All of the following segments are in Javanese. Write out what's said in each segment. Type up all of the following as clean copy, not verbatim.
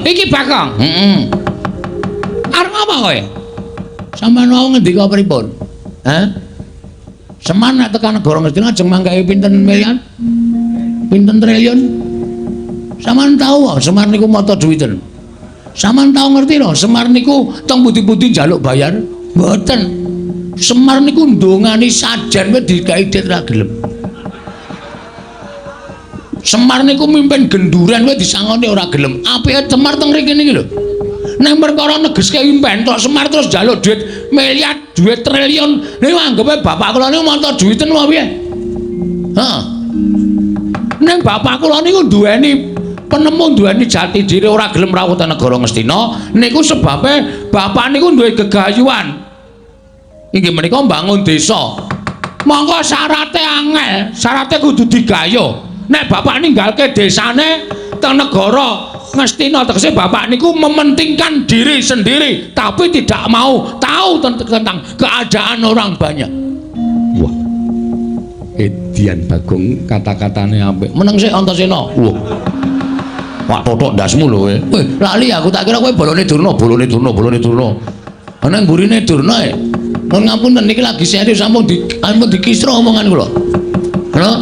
Lho, iki Bagong. Heeh. Arep apa kowe? Sampeyan wau ngendika pripun? Hah? Semar nek tekan negara Ngastina ajeng manggahe pinten miliar? Pinten triliun? Sampeyan tau wae Semar niku mata duwiten. Sampeyan tau ngerti lho, Semar niku teng pundi-pundi njaluk bayar? Mboten. Semar niku ndongani sajen wis digawe dit ra gelem. Semar niku mimpin genduren wis disangoni ora gelem. Apike Semar teng mriki niki lho. Nek perkara negeske impen tok Semar terus njaluk duit miliar, duit triliun. Niku anggepe bapak kula niku mata duwiten apa piye? Heeh. Ning bapak kula niku duweni penemu, duweni jati diri, ora gelem rawuh teng negara Ngastina niku sebabe bapak niku duwe gegayuhan. Inggih menika mbangun desa. Monggo syarate angel, syarate kudu digayuh. Nek bapak ninggalke desane teng negara Ngastina tegese bapak niku mementingkan diri sendiri tapi tidak mau tahu tentang keadaan orang banyak. Wah. Edian Bagong kata-katane apik. Meneng sik Antasena. Wah. Wah totok ndasmu lho kowe. Weh, lali aku tak kira kowe bolone Durna, bolone Durna, bolone Durna. Ana mburine Durna e. Mun ngapunten niki lagi serius sampun dikisra omongan kula. Lho,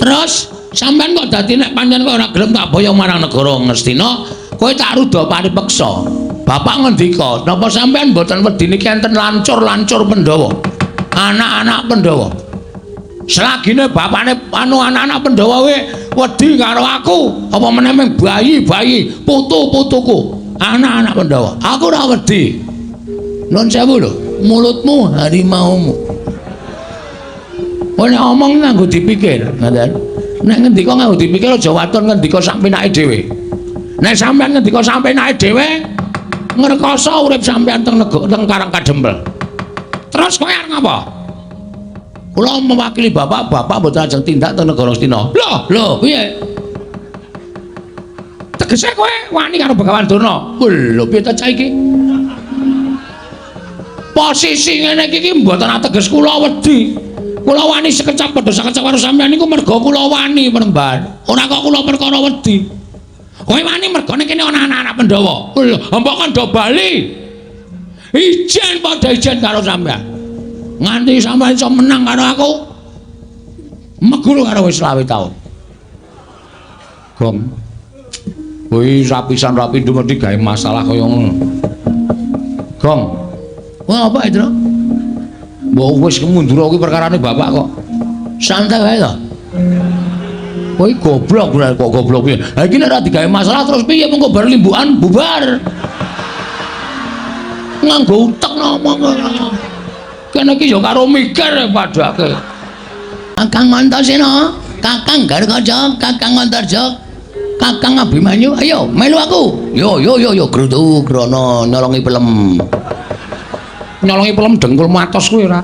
terus sampean kok dadi nek pancen kok ora gelem tak boyong marang negara Ngastina, kowe tak ruda paripeksa. Bapak ngendika, napa sampean mboten wedi niki enten lancur-lancur Pandhawa? Anak-anak Pandhawa. Selagine bapakne anu anak-anak Pandhawa we wedi karo aku, apa meneh ming bayi-bayi, putu-putuku, anak-anak Pandhawa. Aku ora wedi. Nuwun sewu lho, mulutmu harimaumu. Kowe nek omong nganggo dipikir, ngoten. Nek ngendika nganggo dipikir aja waton ngendika sak penake dhewe. Nek sampean ngendika sak penake dhewe, ngrekoso urip sampean teng negara teng Karang Kadempel. Terus kowe arep ngapa? Kula mewakili bapak, bapak mboten ajeng tindak teng negara Ngastina. Lho, lho, piye? Tegese kowe wani karo Begawan Durna? Lho, piye ta cah iki? Posisi ngene iki iki mboten ateges kula wedi. Kula wani sekecap padha sekecap karo sampeyan niku merga kula wani Peremban. Ora kok kula perkara wedi. Kowe wani merga ning kene ana anak-anak Pandhawa. Lho, mbok kon do bali. Ijen padha ijen karo sampeyan. Nganti sampeyan iso menang karo aku. Meguru karo wis 25 taun. Gong. Kuwi rapisan rapindo mesti gawe masalah kaya ngono. Gong. Wah, apa itu? Mbok wis mundur kuwi perkarane bapak kok. Santai wae to. Kowe goblok kok goblok piye? Ha iki nek ora digawe masalah terus piye mengko bar limbukan bubar. Nganggo utek ngomong. Kene iki ya karo mikir padake. Kakang Antasena, Kakang Garkaca, Kakang Antarja, Kakang Abimanyu, ayo melu aku. Yo yo yo yo grutu grono nyolongi pelem. Nyolongi pelem dengkul matos kuwi ora.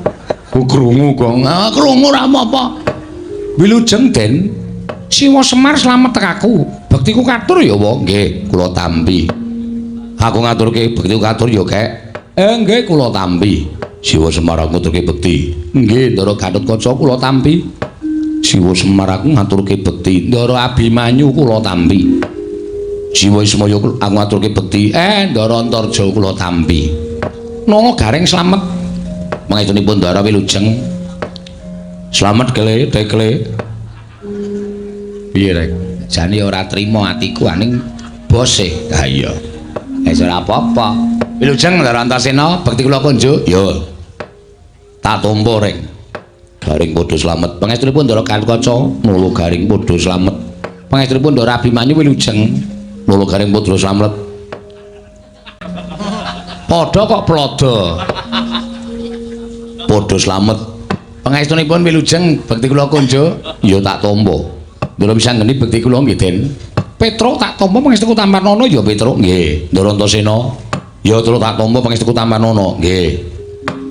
Ku krungu kok. Ah krungu ora apa-apa. Wilujeng Den. Siwa Semar slamet tekaku. Bektiku katur ya wa nggih, kula tampi. Aku ngaturke bektiku katur ya, Kek. Nggih kula tampi. Siwa Semar aku ngaturke bekti. Nggih, Ndara Gatotkaca kula tampi. Siwa Semar aku ngaturke bekti. Ndara Abimanyu kula tampi. Siwa Ismaya aku ngaturke bekti. Ndara Antarja kula tampi. Nanga Gareng slamet. Pangestunipun Ndara wilujeng. Slamet kele tekle. Piye rek? Jane ora trima atiku aning bose. Ha iya. Wis ora apa-apa. Wilujeng Ndara Antasena, bekti kula kunjuk. Yo. Tak tampa reng. Garing padha slamet. Pangestunipun Ndara Gatotkaca, nula garing padha slamet. Pangestunipun Ndara Abimanyu wilujeng, nula garing padha slamet. Padha kok plodo. Padha slamet. Pangestunipun wilujeng, bekti kula kunjuk. Ya tak tampa. Ndara Wisanggeni bekti kula nggih, Den. Petruk tak tampa pangestuku Tampanana ya Petruk nggih. Ndara Antasena ya Truk tak tampa pangestuku Tampanana nggih.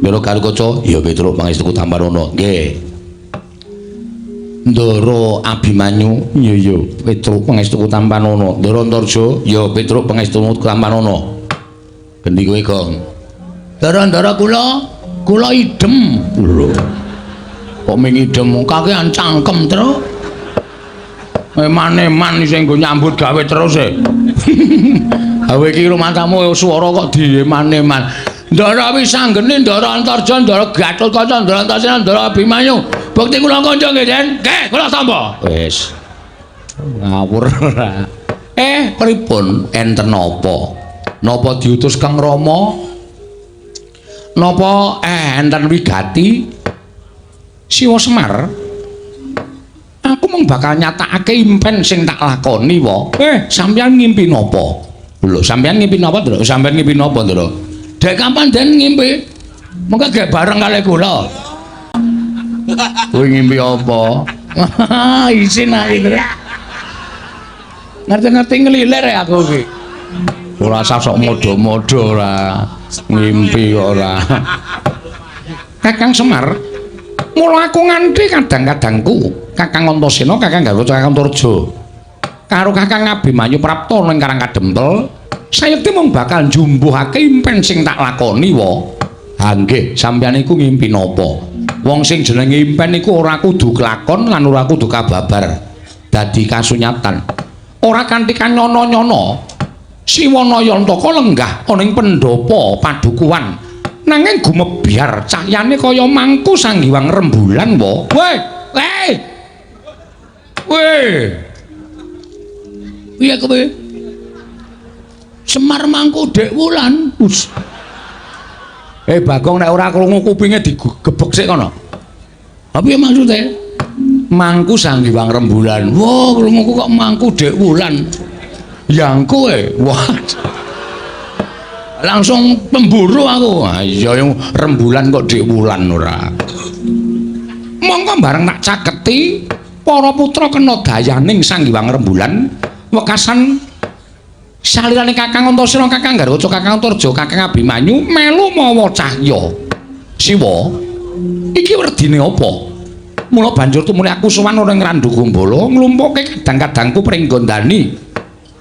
Ndara Garukaca ya Petruk pangestuku Tampanana nggih. Ndara Abimanyu iya ya Petruk pangestuku Tampanana. Ndara Antarja ya Petruk pangestuku Tampanana. Gendi kowe, Gong. Ndara-ndara kula kula idem. Lho. Kok ming idem kakean cangkem, Truk. Eman-eman isih nggo nyambut gawe terus e. Awe iki rumatamu swara kok dieman-eman. Ndara Wisanggeni, Ndara Antarja, Ndara Gatotkaca, Ndara Antasena, Ndara Abimanyu. Bukti kula kanca nggih, Den. Nggih, kula tampa. Wis. Ngawur ora. Pripun enten napa? Napa diutus Kang Rama? Napa enten wigati? Siwa Semar. Aku mung bakal nyatakake impen sing tak lakoni wa. Sampeyan ngimpi napa? Lho, sampeyan ngimpi napa, Ndra? Sampeyan ngimpi napa, Ndra? Dek kapan den ngimpi? Mengko gek bareng kalih kula. Kowe ngimpi apa? Isin ae, Ndra. Ngerti-ngerti ngelilir ya aku iki. Ora usah sok modho-modho ora. Ngimpi kok ora. Kakang Semar, mula aku nganti kadang-kadangku Kakang Antasena, Kakang Garuda, Kakang Antarja karo Kakang Abimanyu Prapta ning Karang Kadempel, sayekti mung bakal njumbuhake impen sing tak lakoni wa. Ha nggih, sampeyan iku ngimpi napa? Wong sing jenenge impen iku ora kudu kelakon lan ora kudu kababar dadi kasunyatan. Ora kanthi kanyono-nyono Siwanayantaka lenggah ana ing pendhapa padukuhan, nanging gumebyar cahyane kaya mangku sanggiwang rembulan wa. Weh, weh. Weh. Piye kowe? Semar mangku Dek Wulan. Us. Bagong nek ora krungu kupinge digebek sik kono. Ha piye maksude? Mangku sanggiwang rembulan. Wah, krunguku kok mangku Dek Wulan. Yangku e. Wah. Langsung pemburu aku. Ha iya rembulan kok Dek Wulan ora. Mongko bareng tak caketi para putra kena dayaning Sang Hyang Rembulan wekasan salirane Kakang Antasena, Kakang Garwaca, Kakang Antarja, Kakang Abimanyu melu mawa cahya. Siwa, iki werdine apa? Mula banjur tumuli aku sowan ing Randu Gombala nglumpukke kadang-kadangku pringgondani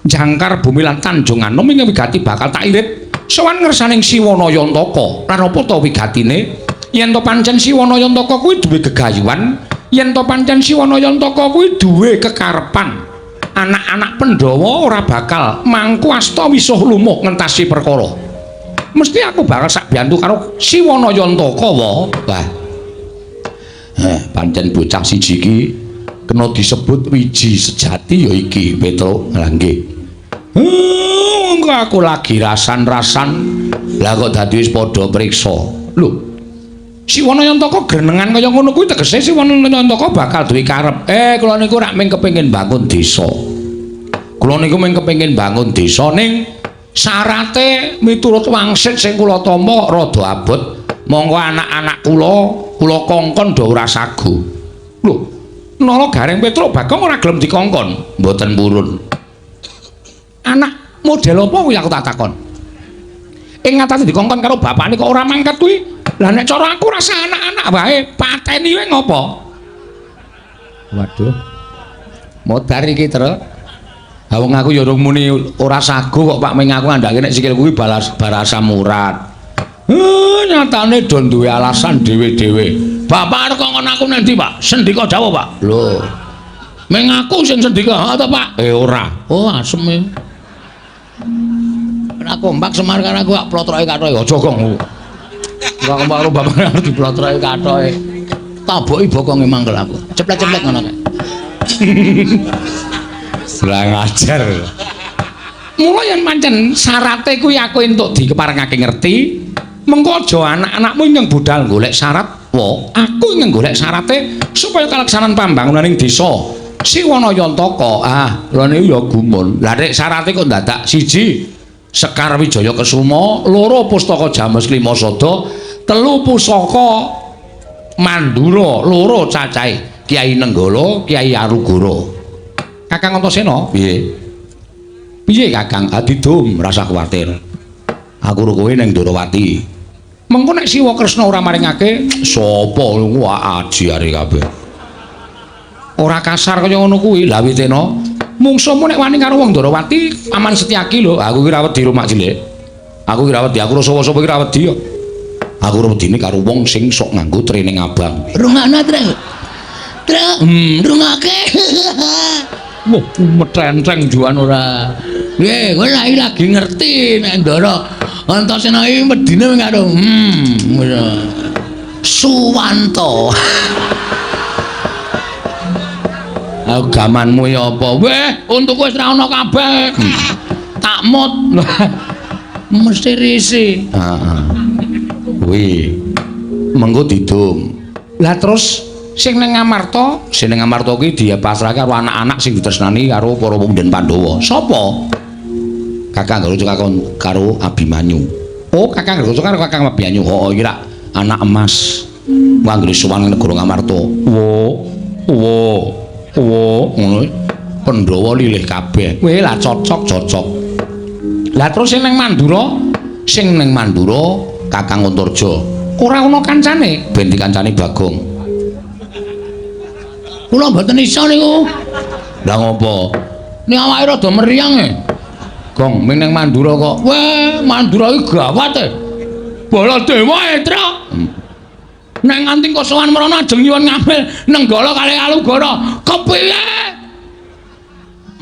jangkar bumi lan Tanjung Anom ing wigati bakal tak irit sowan ngersaning Siwanayantaka. Lan apa ta wigatine? Yen to pancen Siwanayantaka kuwi duwe gegayuhan, yen to pancen Siwanayantaka kuwi duwe kekarepan, anak-anak Pandhawa ora bakal mangku asta wisuh lumuh ngentasi perkara. Mesti aku bakal sak biyantu karo Siwanayantaka wa. Wah. Pancen bocah siji iki kena disebut wiji sejati ya iki, Petruk. Lah nggih. Monggo aku lagi rasan-rasan. Lah kok dadi wis padha priksa. Lho. Siwanayantaka grenengan kaya ngono kuwi tegese Siwanayantaka bakal duwe karep. Kula niku rak mung kepengin bangun desa. Kula niku mung kepengin bangun desa ning syarate miturut wangsit sing kula tampa rada abot. Monggo anak-anak kula kula kongkon do ora sagu. Lho, Nala Gareng Petruk Bagong ora gelem dikongkon. Mboten purun. Anak model apa kuwi aku tak takon. Ing ngatasi dikongkon karo bapakne kok ora mangkat kuwi. Lah nek cara aku rasa anak-anak wae pateni wae ngopo? Waduh. Modar iki, Truk. Ha wong aku ya urung muni ora sagu kok Pak, ming aku ngandhake nek sikilku kuwi balas barasa murat. Nyatane do duwe alasan dhewe-dhewe. Bapak arep kongkon aku nang ndi, Pak? Sendika dawuh, Pak. Lho. Ming aku sing sendika, ha ta, Pak? Ora. Oh, asem e. Ora kompak Semar karo aku kok plotroke kathoke. Aja gong. Ora kompak karo bapak arep diplotroke kathoke. Taboki bokonge mangkel aku. Ceplek-ceplek ngono kae. Lah ngajar. Mula yen pancen syarate kuwi aku entuk dikeparengake ngerti, mengko aja anak-anakmu ingkang budal golek syarat, wa aku ingkang golek syarate supaya kalaksanan pambangunan ing desa Siwanayantaka. Ah, lha niku ya gumun. Lah nek syarate kok dadak siji Sekar Wijaya Kesuma, loro Pustaka James Lima Sada, telu Pusaka Mandura, loro cacahe Kyai Nenggala, Kyai Arugara. Kakang Antasena, piye? Piye Kakang? Adidum, rasah kuwatir. Aku ro kowe ning Ndorowati. Mengko nek Siwa Kresna ora maringake, sapa wah aji are kabeh. Ora kasar kaya ngono kuwi. Lah witena, mungsuhmu nek wani karo wong Ndorowati, Paman Setyaki lho. Aku ki ora wedi rumak cilik. Aku ki ora wedi, aku ora sapa-sapa ki ora wedi kok. Aku ora wedine karo wong sing sok nganggo training abang. Rungokno, Truk. Truk, rungokke. Wah, metenteng juan ora. Nggih, kowe lagi ngerti nek Ndara Antasena iki medine karo ngono. Suwanto. Aku gamanmu ya apa? Weh, untuku wis ra ono kabeh. Tak mut. Mesti risi. Heeh. Kuwi mengko didum. Lah terus sing ning Ngamarta, sing ning Ngamarta kuwi dipasrahke karo anak-anak sing ditresnani karo para punden Pandhawa. Sapa? Kakang Garuda karo Abimanyu. Oh, Kakang Garuda karo Kakang Abimanyu. Oh, iki rak anak emas. Anggere sowan ning negara Ngamarta. Wo, wo, wo, ngono. Pandhawa lilih kabeh. Weh, lah cocok, cocok. Lah terus sing ning Mandura, sing ning Mandura Kakang Antarja. Ora ana kancane, ben dikancani Bagong. Kula mboten iso niku. Lah ngopo? Ning awake rada meriang e. Gong, ming ning Mandura kok. Weh, Mandura iki gawat e. Baladewa e, Tru. Nek nganti kosowan mrono ajeng nyuwun ngambil Nenggala kalih Alugara. Kepiye?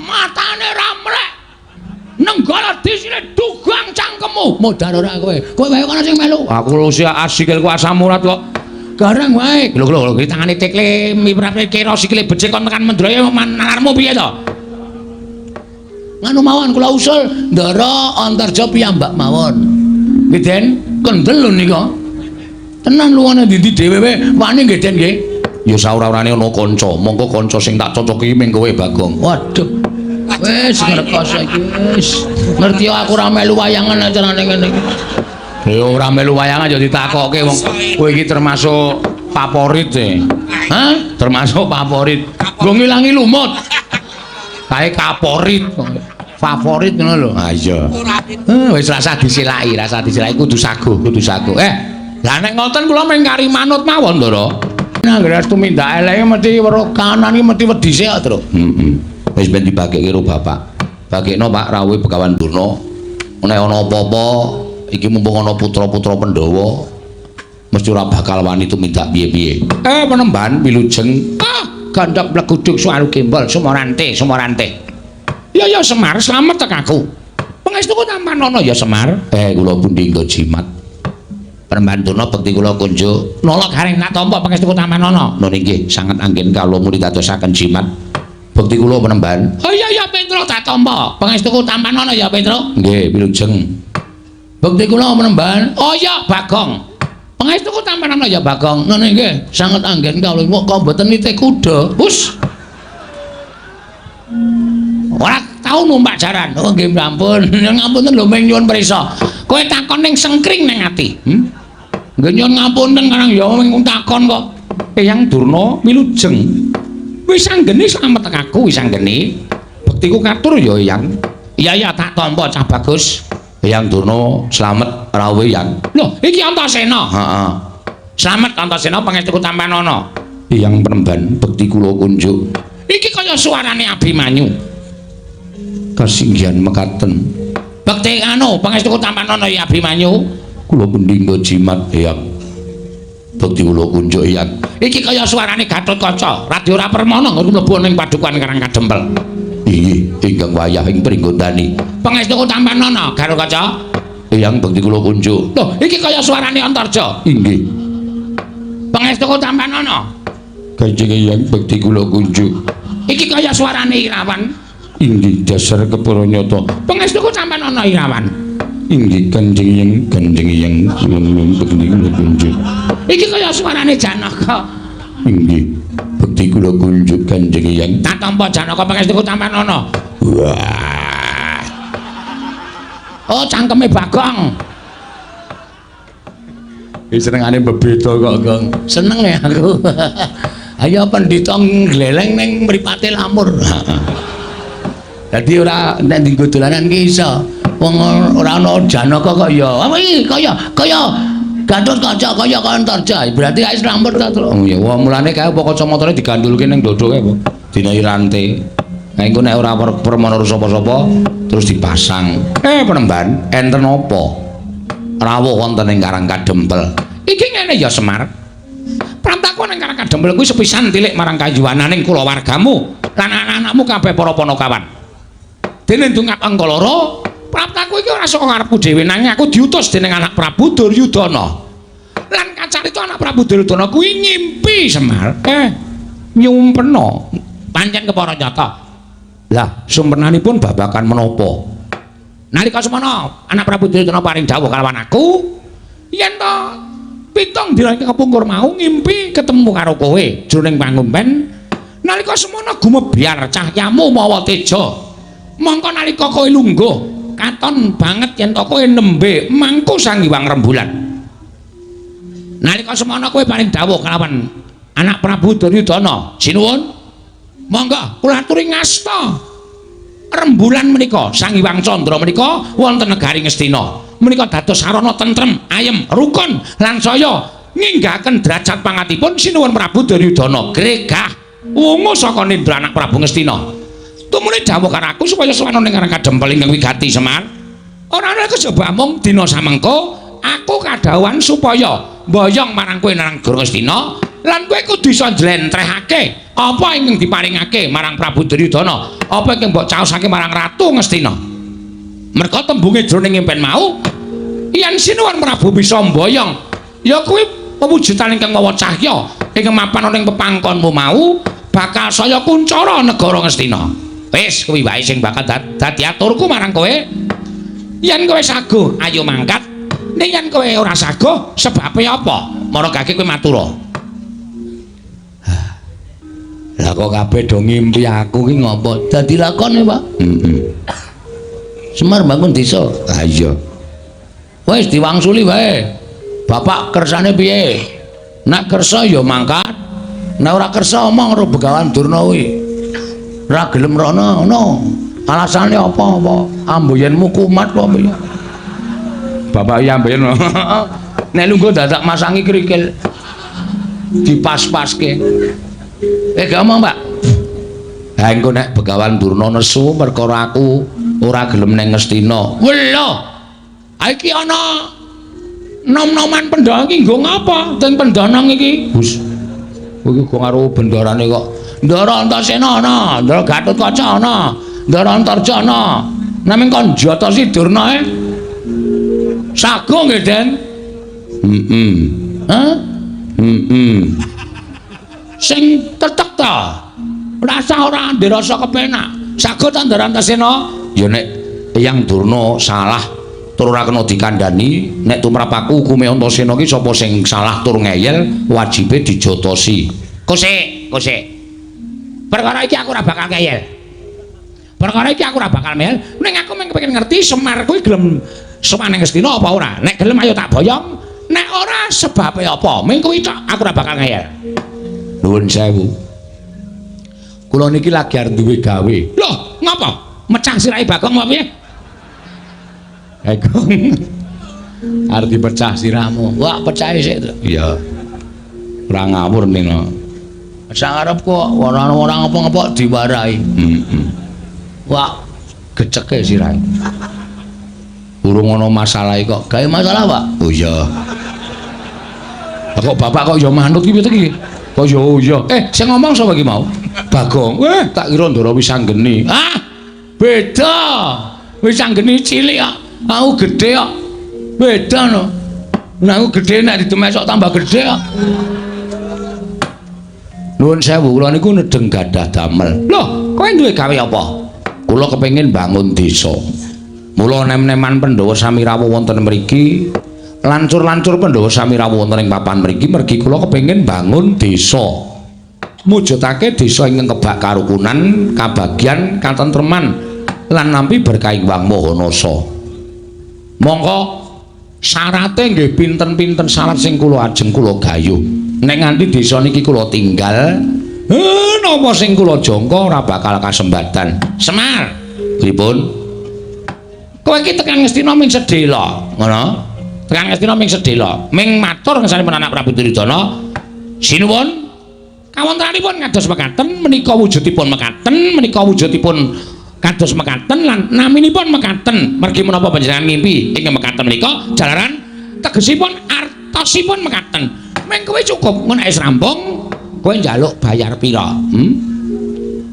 Matane ra mrek. Nenggala disine dugang cangkemmu. Modar ora kowe. Kowe wae kono sing melu. Aku sikilku asam urat kok. Gareng wae. Lho lho, iki tangane tekle miprate kira sikile becik kon tekan Mendraya nalarmu piye to? Nganu mawon kula usul Ndara Antarja piyambak mawon. Nggih Den, kendel lho nika. Tenan luwane ndi dhewe wae wani nggih Den nggih. Ya saora-orane ana kanca, mongko kanca sing tak cocoki ming kowe Bagong. Waduh. Wis ngrekoso iki wis. Ngerti aku ora melu wayangan acarane ngene iki. Ya ora melu wayangan ya ditakokke wong kowe iki termasuk favorit e. Hah? Termasuk favorit. Nggo ngilangi lumut. Kae kaporit. Favorit ngono lho. Ha iya. Wis rasah disilaki, rasah disilaki kudu saguh, kudu saguh. Lah nek ngoten kula mung kari manut mawon, Ndara. Nek anggere tumindak eleke mesti weruh kanan iki mesti wedi sik, Tru. Heeh. Wis ben dibagekke karo bapak. Bagekno Pak rawuhe Begawan Durna. Nek ana apa-apa iki mumpung ana putra-putra Pandhawa mesti ora bakal wani tumindak piye-piye. Penemban wilujeng. Ah, gandhok mleguduk suwaru gembol sumorante, sumorante. Ya ya Semar, slamet tek aku. Pangestuku tampanana ya Semar. Kula pundi nggo jimat. Penemban Durna bekti kula kunjuk. Nala garing tak tampa pangestuku tampanana. Nun inggih, sanget anggen kawula muni dadosaken jimat. Bekti kula penemban. Oh iya ya Petro tak tampa. Pangestuku tampanana ya Petro. Nggih, wilujeng. Bekti kula penemban. Oh iya Bagong. Pangestuku tampanana ya Bagong. Nun inggih, sanget anggen kawula kok mboten nitih kuda. Hus. Ora tau numpak jaran. Oh nggih ampun. Ngapunten lho ming nyuwun prisa. Kowe takon ning sengkring ning ati. Nggih nyuwun ngapunten karang ya ming takon kok. Eyang Durna wilujeng. Wis anggene slamet aku wis anggene. Bektiku katur ya Eyang. Iya iya tak tampa cah bagus. Eyang Durna slamet rawuh Eyang. Lho iki Antasena. Heeh. Slamet Antasena pangestuku tampanana. Eyang Penemban bekti kula kunjuk. Iki kaya suarane Abimanyu. Kasinggihan mekaten. Bekti anu pangestuku tampanana ya Abimanyu. Kula pundi nggo jimat Eyang. Bekti kula kunjuk Eyang. Iki kaya suarane Gatotkaca, Radya ora permana nggo mlebu ning padukuhan Karang Kadempel. Inggih, ingkang wayah ing pringgondani. Pangestuku tampanana Gatotkaca. Eyang bekti kula kunjuk. Lho, iki kaya suarane Antarja. Inggih. Pangestuku tampanana. Kanjeng Eyang bekti kula kunjuk. Iki kaya suarane Irawan. Inggih, dasar kepara nyata. Pangestuku tampanana Irawan. Inggih, Kanjeng Eyang, Kanjeng Eyang kula bekti kula kunjuk. Iki kaya suarane Janaka. Inggih, bekti kula kunjuk Kanjeng Eyang. Tak tampa Janaka pangestuku tampanana. Wah. Oh, cangkeme Bagong. Iki senengane bebeda kok, Gong. Seneng ya aku. Ayo pendhita ngleleng ning mripate lamur. Dadi ora nek dienggo dolanan ki iso. Wong ora ana Janaka kok ya. Apa iki kaya kaya Gatotkaca kaya Antarja. Berarti wis lamur ta, Tru. Oh ya, wah mulane kae apa kacamatane digandulke ning dada kae apa? Dinahi rante. Nah engko nek ora permana sapa-sapa terus dipasang. Penemban, enten apa? Rawuh wonten ing Karang Kadempel. Iki ngene ya Semar. Prantaku ning Karang Kadempel kuwi sepisan tilik marang kayuwananing kulawargamu. Lan anak-anakmu kabeh para panakawan. Dene ndungap angka loro, praptaku iki ora saka ngarepku dhewe nanging aku diutus dening anak Prabu Duryudana. Lan kacarita anak Prabu Duryudana kuwi ngimpi Semar. Nyumpena pancen kepara nyata. Lah, sumpenanipun babagan menapa? Nalika semana anak Prabu Duryudana paring dawuh kalawan aku, yen to pitung dina iki kepungkur mau ngimpi ketemu karo kowe jroning pangumpen. Nalika semana gumebyar cahyamu mawa teja. Mongko nalika kowe lungguh, katon banget yen to kowe nembe mangku Sang Hyang Rembulan. Nalika semana kowe paring dawuh kalawan anak Prabu Duryudana, sinuwun. Monggo kula aturi ngasta rembulan menika, Sang Hyang Candra menika wonten negari Ngastina. Menika dados sarana tentrem, ayem, rukun lan saya nginggahaken derajat pangatipun sinuwun Prabu Duryudana. Gregah wungu saka nindra anak Prabu Ngastina. Tumune dawuh karo aku supaya sowan ning kadempel ingkang wigati Semar. Ora ana kejaba mung dina samengko aku kadhawuhan supaya mboyong marang kowe nang negara Ngastina lan kowe kudu iso njlentrehake apa ingkang diparingake marang Prabu Duryudana, apa ingkang mbok caosake marang Ratu Ngastina. Merga tembunge jroning impen mau yen sinuwun Prabu bisa mboyong ya kuwi pewujudan ingkang mawa cahya ingkang mapan ana ing pepangkonmu mau bakal saya kuncara negara Ngastina. Wis kuwi wae sing bakal dadi aturku marang kowe. Yen kowe saguh ayo mangkat, ning yen kowe ora saguh sebabe apa? Maragake kowe matura. Lah kok kabeh do ngimpi aku ki ngopo? Dadi lakone, Pak. Heeh. Semar bangun desa. Ha iya. Wis diwangsuli wae. Bapak kersane piye? Nek kersa ya mangkat. Nek ora kersa omong karo Begawan Durna kuwi. Ora gelem rono ngono. Alasane apa-apa? Amboyenmu kumat apa piye? Bapak iya amboyen. Nek lungguh dadak masangi krikil. Dipas-paske. Gak omong, Pak. Ha engko nek Begawan Durna nesu perkara aku ora gelem ning Ngastina. Welo. Ha iki ana nom-noman Pandhawa iki nggo ngapa? Teng Pendanang iki. Hus. Kowe iki karo bendarane kok. Ndara Antasena ana, Ndara Gatotkaca ana, Ndara Antarja ana. Naming kon jatasi Durna e. Sago nggih, Den. Heeh. Hah? Heeh. Sing tetek ta. Rasa ora ndirasa kepenak. Sago ta Ndara Antasena? Ya nek Eyang Durna salah tur ora kena dikandhani, nek tumrap aku hukume Antasena ki sapa sing salah tur ngeyel wajibe dijotosi. Kosek, kosek. Perkara iki aku ora bakal ngeyel. Perkara iki aku ora bakal ngeyel, ning aku mung kepengin ngerti Semar kuwi gelem sowan ning Ngastina apa ora. Nek gelem ayo tak boyong, nek ora sebabe apa? Ming kuwi tok aku ora bakal ngeyel. Nuwun sewu. Kula niki lagi arep duwe gawe. Loh, ngapa? Mecah sirahe Bagong apa piye? Bagong. Arep dipecah sirahmu. Wah, pecahe sik to. Iya. Ora ngawur ning. Sak arep kok ora ora ngapa-ngapa diwarahi. Heeh. Wah, geceke sirahe. Urung ana masalah kok. Gawe masalah, Pak? Oh iya. Lah kok bapak kok ya manut ki piye iki? Kok ya oh iya. Sing ngomong sapa iki mau? Bagong. Weh, tak kira Ndara Wisanggeni. Ah, beda. Wisanggeni cilik kok. Aku gedhe kok. Beda no. Nek aku gedhe nek didemek sok tambah gedhe kok. Nuwun sewu, kula niku nedeng gadah damel. Loh, kowe duwe gawe apa? Kula kepengin bangun desa. Mula nem-neman Pandhawa sami rawuh wonten mriki, lancur-lancur Pandhawa sami rawuh wonten ing papan mriki mergi kula kepengin bangun desa. Mujudake desa ingkang kebak karukunan, kabagyan, katentreman lan nampi berkah Hyang Maha Nasa. Mongko syarate nggih pinten-pinten syarat sing kula ajeng kula gayuh. Nek nganti desa niki kula tinggal, napa sing kula jangka ora bakal kasembadan. Semar, pripun? Kowe iki tekan Ngastina ming sedhela, ngono? Tekan Ngastina ming sedhela, ming matur ngersanipun anak Prabu Duryudana. Sinuwun, kawontenanipun kados mekaten, menika wujudipun mekaten, menika wujudipun kados mekaten lan naminipun mekaten. Mergi menapa panjenengan ngimpi ingkang mekaten menika jalaran tegesipun artosipun mekaten. Ming kowe cukup ngono wis rampung, kowe njaluk bayar pira?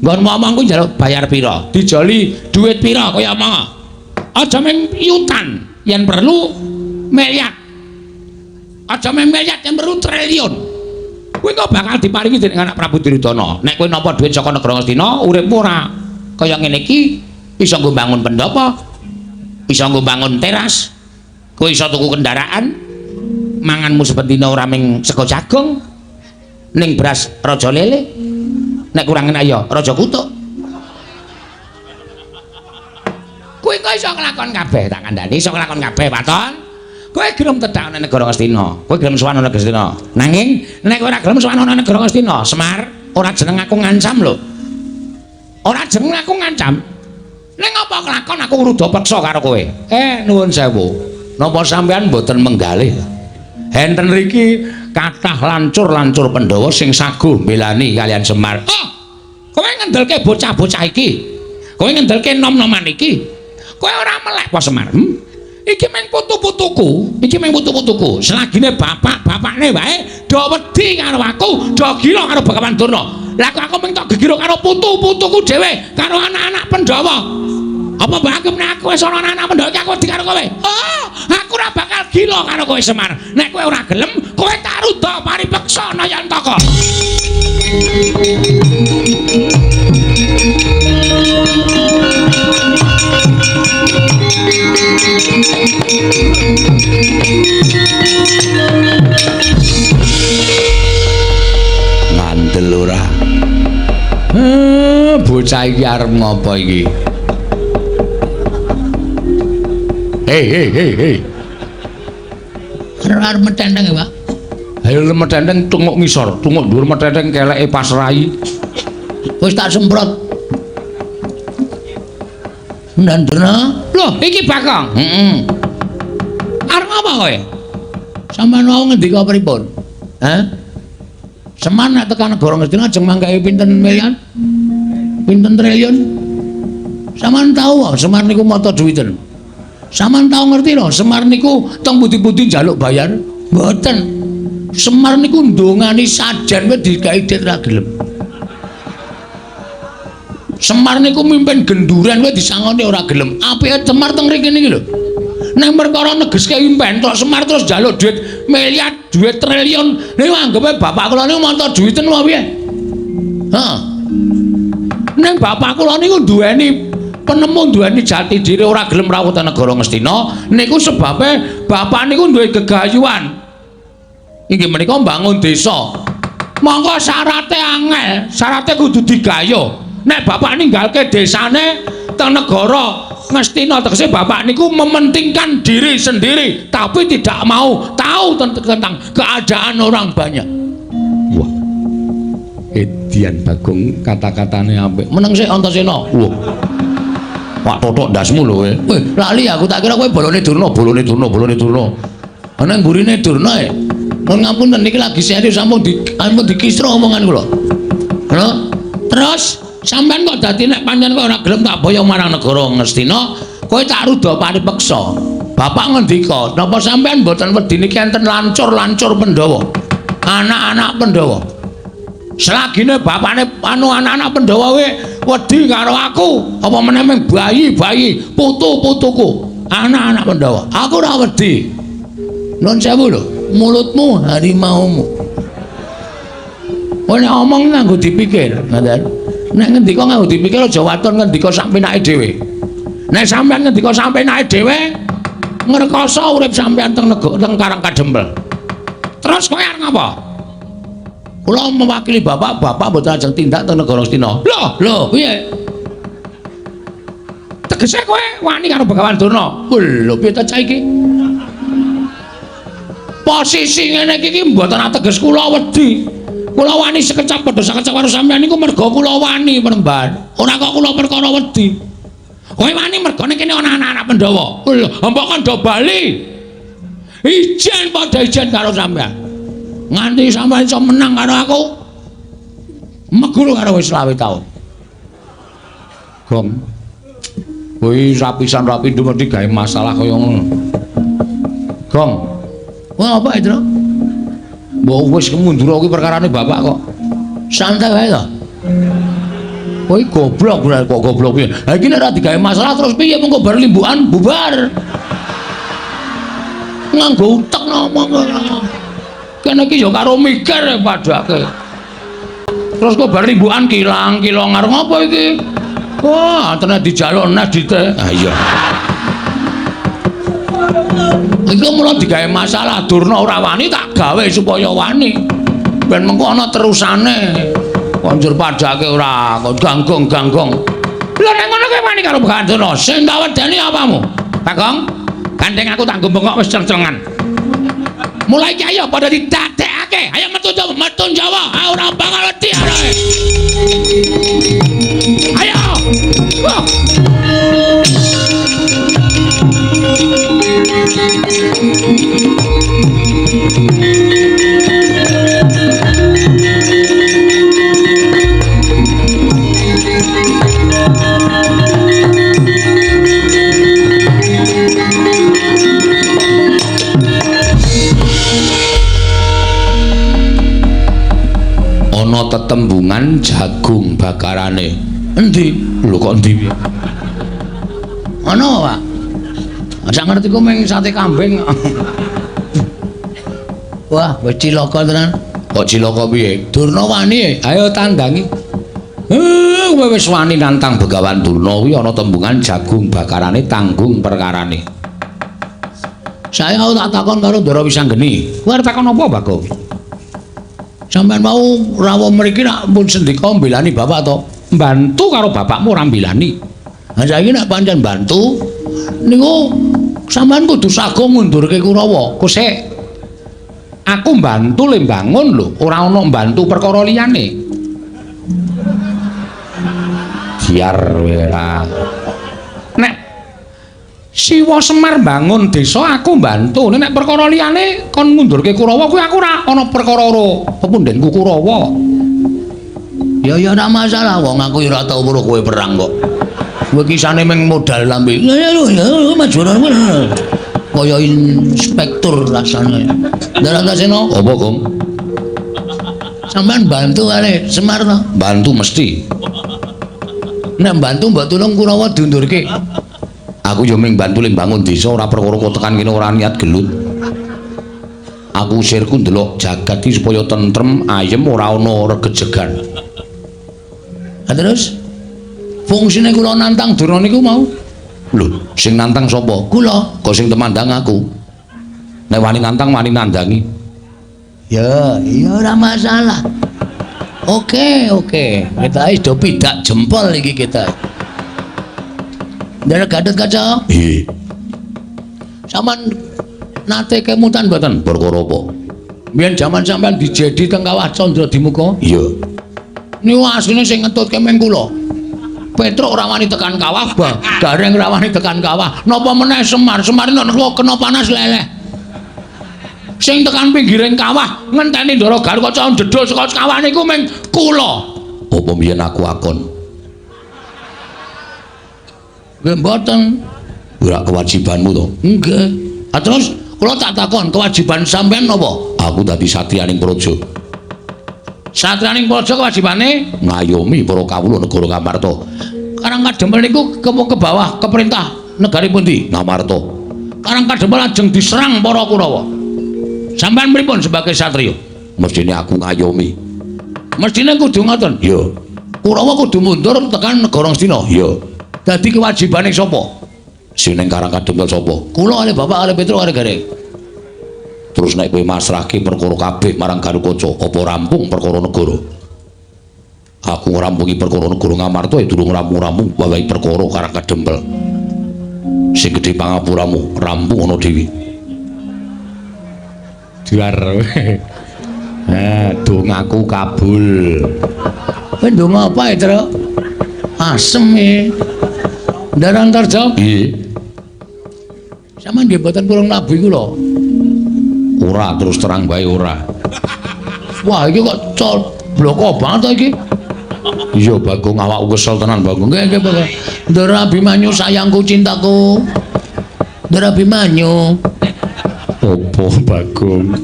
Nggon ngomong kuwi njaluk bayar pira? Dijoli duit pira kaya omong. Aja mung yutan, yen perlu miliar. Aja mung miliar, yen perlu triliun. Kowe kok bakal diparingi dening anak Prabu Duryudana. Nek kowe nampa duit saka negara Ngastina, uripmu ora kaya ngene iki, iso nggo bangun pendhapa, iso nggo bangun teras, kowe iso tuku kendaraan, manganmu saben dina ora mung sego jagung, ning beras raja lele. Nek kurang enak ya raja kutuk. Kowe kok iso nglakon kabeh, tak kandhani iso nglakon kabeh, Waton. Kowe gelem tedhak nang negara Ngastina, kowe gelem sowan nang negara Ngastina. Nanging nek kowe ora gelem sowan nang negara Ngastina, Semar, ora jeneng aku ngancam lho. Ora jeneng aku ngancam. Ning apa kelakon aku ngruda peksa karo kowe? Nuwun sewu. Napa sampean mboten menggalih? Enten riki kathah lancur-lancur Pandhawa sing saguh mbelani kalian Semar. Oh, kowe ngendelke bocah-bocah iki. Kowe ngendelke nom-noman iki. Kowe ora melek apa Semar? Iki mung putu-putuku, iki mung putu-putuku. Selagine bapak-bapakne wae do wedi karo aku, do gila karo Bagawan Durna. Lah kok aku mung tok gegiro karo putu-putuku dhewe, karo anak-anak Pandhawa. Apa mbok anggap nek aku wis ana anak-anak Pandhawa iki aku wedi karo kowe? Oh, aku ora bakal gila karo kowe Semar. Nek kowe ora gelem, kowe tak rudha paripeksa Nayantaka. Ngandel ora? Bocah iki arep ngopo iki? Hei hei hei hei. Arep metenteng ya, Pak? Ayo metenteng tunguk ngisor, tunguk dhuwur metenteng keleke pas rai. Wis tak semprot. Ndandurna. Loh, iki Bagong. Heeh. Arep ngapa kowe? Sampeyan wau ngendika pripun? Hah? Semar nek tekan negara Ngastina ajeng manggahe pinten miliar? Pinten triliun? Sampeyan tau Semar niku mata duwiten. Sampeyan tau ngerti lho, Semar niku teng pundi-pundi njaluk bayar? Mboten. Semar niku ndongani sajen wis digawe dit ra gelem. Semar niku mimpin genduren wis disangoni ora gelem. Apike Semar teng mriki niki lho. Nek perkara negeske impen tok Semar terus njaluk duit miliar, duit triliun. Niku anggepe bapak kula niku mata duwiten apa piye? Heeh. Ning bapak kula niku duweni penemu, duweni jati diri, ora gelem rawuh teng negara Ngastina. Niku sebabe bapak niku duwe gegayuhan. Inggih menika mbangun desa. Monggo syarate angel, syarate kudu digayuh. Nek bapak ninggalke desane teng negara Ngastina, tegese bapak niku mementingkan diri sendiri tapi tidak mau tahu tentang keadaan orang banyak. Wah. Edian Bagong kata-katane apik. Meneng sik Antasena. Wah. Pak totok ndasmu lho kowe. Weh, lali aku tak kira kowe bolone Durna, bolone Durna, bolone Durna. Ana mburine Durna e. Mun ngapunten niki lagi serius sampun dikisra omongan kula. Lho, terus sampean kok dadi nek pancen kok ora gelem tak boyong marang negara Ngastina, kowe tak rudha paripeksa. Bapak ngendika, napa sampean mboten wedi niki enten lancur-lancur Pandhawa? Anak-anak Pandhawa. Selagine bapakne anu anak-anak Pandhawa we wedi karo aku, apa meneh mung bayi-bayi, putu-putuku, anak-anak Pandhawa. Aku ora wedi. Nuwun sewu lho, mulutmu harimaumu. Kowe nek omong nganggo dipikir, ngoten. Nek ngendika nganggo dipikir aja waton ngendika sak penake dhewe. Nek sampean ngendika sak penake dhewe, ngrekoso urip sampean teng negara teng Karang Kadempel. Terus kowe arep ngapa? Kula mewakili bapak, bapak mboten ajeng tindak teng negara Ngastina. Lho, lho, piye? Tegese kowe wani karo Begawan Durna. Lho, piye ta cah iki? Posisi ngene iki mboten ateges kula wedi. Kula wani sekecap padha sekecap karo sampeyan niku merga kula wani Peremban. Ora kok kula perkara wedi. Kowe wani mergane kene ana anak-anak Pandhawa. Lho, mbok kandha bali. Ijen padha ijen karo sampeyan. Nganti sampeyan iso menang karo aku. Meguru karo wis 20 taun. Gong. Kowe rapisan rapi mesti gawe masalah kaya ngono. Gong. Wah, apa itu? Mbok wis mundur kuwi perkarane bapak kok. Santai wae to. Kowe goblok kok goblok piye? Ha iki nek ora digawe masalah terus piye mengko bar limbukan bubar. Nganggo utek ngomong. Kene iki ya karo mikir padake. Terus kok bar limbukan kilang-kilong arep ngopo iki? Wah, tenan dijaluk nes dite. Ha iya. Iku mula digawe masalah Durna ora wani tak gawe supaya wani. Ben mengko ana terusane. Konjur padake ora kok ganggong-ganggong. Lha nek ngono kowe wani karo Begawan Durna, sing tak wedeni apamu? Bagong, gandeng aku tak nggo bengok wis ceng-cengan. Mulai iki ayo padha didadekake. Ayo metu Jawa, metu Jawa. Ah ora bakal wedi aroe. Ayo. Wah. Ana tetembungan jagung bakarane. Endi? Lho kok endi piye? Ana, Pak. Sak ngerti ku mung sate kambing. Wah, wis cilaka tenan. Kok cilaka piye? Durna wani, ayo tandangi. Kowe wis wani nantang Begawan Durna kuwi ana tembungan jagung bakarane tanggung perkarane. Saya aku tak takon karo Ndara Wisanggeni. Kowe arep takon apa, Bagong? Sampeyan mau rawuh mriki nak pun sendika mbelani bapak to? Mbantu karo bapakmu ora mbelani. Ha saiki nek pancen bantu niku sampeyan kudu sago ngundurke Kurawa. Kosek. Aku mbantu le mbangun lho, ora ana mbantu perkara liyane. Biar ora. Nek Siwa Semar mbangun desa aku mbantu. Nek perkara liyane kon ngundurke Kurawa kuwi aku ora ana perkara ora pepundhenku Kurawa. Ya ya ora masalah wong aku ya ora tau weruh kowe perang kok. Kowe kisane mung modal lambe. Ya ya maju. Kaya inspektur rasane. Ndarantasena apa, Gong? Sampeyan bantu kali Semar to? Bantu mesti. Nek bantu mbok tulung Kurawa diundurke. Aku yo mung bantu le mbangun desa ora perkara kok tekan kene ora niat gelut. Aku sirku ndelok jagat iki supaya tentrem, ayem ora ana regejegan. Ha terus fungsine kula nantang Durna niku mau. Lho, sing nantang sapa? Kula. Kok sing temandang aku. Nek wani nantang wani nandangi. Ya, iya ora masalah. Oke, oke. Kita wis do pidak jempol iki kita. Ndara Gatot Kaca. Nggih. Sampeyan nate kemutan mboten? Perkara apa? Biyen jaman sampeyan dijedi teng Kawah Candra Dimuka? Iya. Niku asline sing ngetutke meng kula. Petruk ora wani tekan kawah, Gareng ora wani tekan kawah. Napa meneh Semar? Semar nek kena panas leleh. Sing tekan pinggiring kawah ngenteni Ndara Gatot Kaca jedul saka kawah niku meng kula. Apa biyen aku akon? Nggih mboten. Ora kewajibanmu to? Nggih. Ha terus kula tak takon, kewajiban sampean napa? Aku dadi satriyaning praja. Satriyaning praja kewajibane ngayomi para kawula negara Ngamarta. Karang Kadempel niku ke bawah ke perintah negari pundi? Ngamarta. Karang Kadempel lajeng diserang para Kurawa. Sampean pripun sebagai satriya? Mestine aku ngayomi. Mestine kudu ngoten? Iya. Kurawa kudu mundur tekan negara Ngastina? Iya. Dadi kewajibane sapa? Sing ning Karang Kadempel sapa? Kula kalih bapak kalih Petruk kalih Gareng. Terus nek kowe masrahke perkara kabeh marang Garukaca, apa rampung perkara negara? Aku ngrampungi perkara negara Ngamarta ya durung rampung-rampung wawahi perkara Karang Kadempel. Sing gedhe pangapuramu rampung ana dhewe. Duar. Dongaku kabul. Kowe ndonga apa ya, Truk? Asem e. Ndara Antarja? Nggih. Sampeyan nggih mboten purung nabuhi kula. Ora, terus terang bae ora. Wah, iki kok bloko banget to iki. Iya, Bagong, awakku kesel tenan, Bagong. Nggih, nggih, Bagong. Ndara Abimanyu sayangku cintaku. Ndara Abimanyu. Apa, Bagong?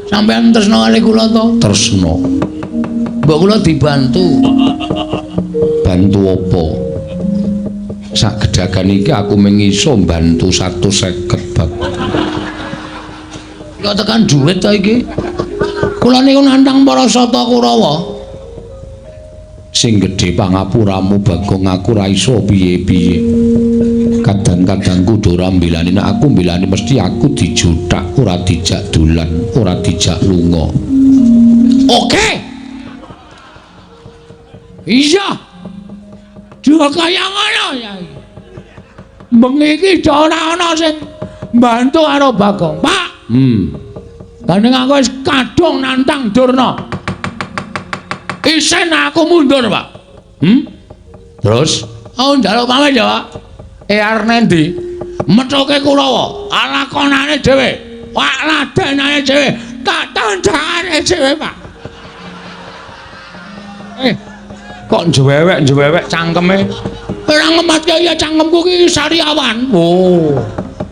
Sampeyan tresna kali kula to? Tresna. Mbok kula dibantu. Bantu apa? Sak gedagan iki aku mung iso mbantu 150 bab. Kok tekan duit ta iki? Kula niku nantang para sata Kurawa. Sing gedhe pangapuramu Bagong, aku ora iso piye-piye. Kadang-kadang kudu ora mbelani, nek aku mbelani mesti aku dijuthak, ora dijak dolan, ora dijak lunga. Oke. Iya. Dua kaya ngono ya. Bengi iki ora ana sing mbantu karo Bagong, Pak. Gandeng aku wis kadung nantang Durna. Isen aku mundur, Pak. Terus? Aku njaluk pamit ya, Pak. Arep nendi? Methuke Kurawa, lakonane dhewe. Wak ladenane dhewe, tak tandangane dhewe, Pak. Kok njewewek-njewewek cangkeme? Ora ngematke ya cangkemku ki sariawan. Oh.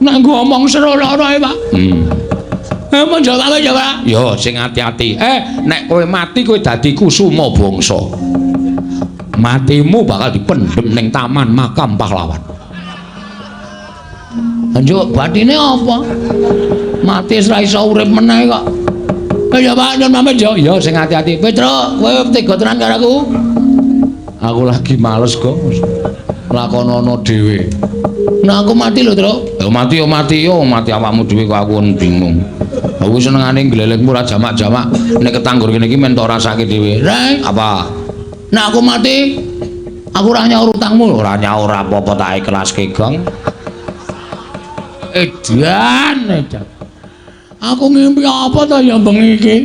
Nek nggo omong seru lara ae, Pak. Mun jawab ya, Pak. Yo sing ati-ati. Nek kowe mati kowe dadi kusuma bangsa. Matimu bakal dipendhem ning taman makam pahlawan. Njuk batine apa? Mati wis ra iso urip meneh kok. Ya Pak, nyun pamit yo. Ya sing ati-ati. Petro, kowe tega tenan karo aku? Aku lagi males kok. Lakonono dhewe. Nah aku mati lho, Tru. Ya mati yo mati yo, mati awakmu dhewe kok aku bingung. Aku senengane glelengmu ora jamak-jamak. Nek ketanggur kene iki men tok rasake dhewe. Reng, apa? Nek aku mati, aku ora nyaur utangmu. Ora nyaur apa-apa tak ikhlaske, Gong. Edan, edan. Aku ngimpi apa to ya bengi iki?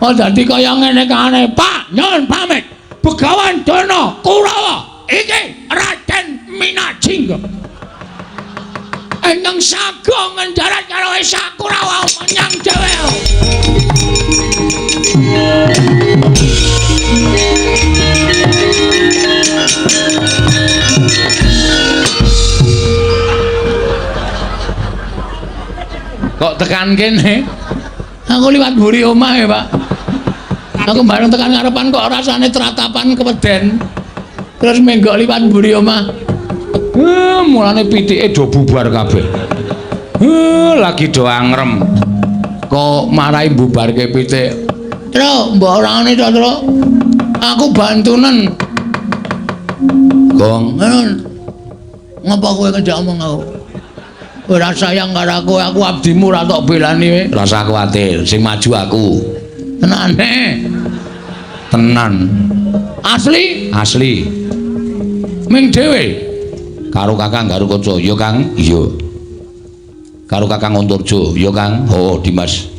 Oh dadi kaya ngene kane, Pak, nyun pamit. Begawan Durna Kurawa iki Raden Minajingga. Ingkang sago ngendarat karo Esa Kurawa menyang dhewe. Kok tekan kene? Aku liwat mburi omah ya, Pak. Aku bareng tekan ngarepan kok rasane tratapan keweden. Terus menggok liwat mburi omah. Mulane pitike do bubar kabeh. Lagi do angrem. Kok marai bubarke pitik. Tru, mbok ora ngene to, Tru. Aku bantunen. Gong, ngapa kowe ngejak omong aku? Ora sayang karo aku, aku abdimu ora tok belani kowe. Rasa kuwatir, sing maju aku. Tenane. Tenan. Asli? Asli. Ming dhewe. Karo Kakang Garukaca, ya Kang? Iya. Karo Kakang Antarja, ya Kang? Oh, Dimas.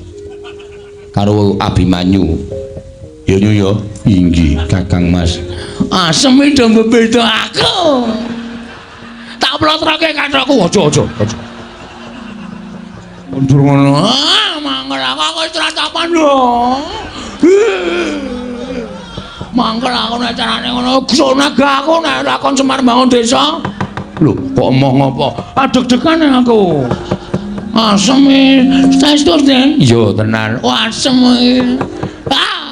Karo Abimanyu. Ya nyu ya. Inggih, Kakang Mas. Asem do mbebeda aku. Tak plotroke kathokku, aja aja aja. Mundur ngono. Ah, mangkel aku wis tratapan lho. Mangkel aku nek carane ngono, gsonaga aku nek ora kon Semar bangun desa. Lho, kok emoh ngopo? Adeg-degan aku. Asem e. Saestu, Den? Iya, tenan. Oh, asem e. Ah.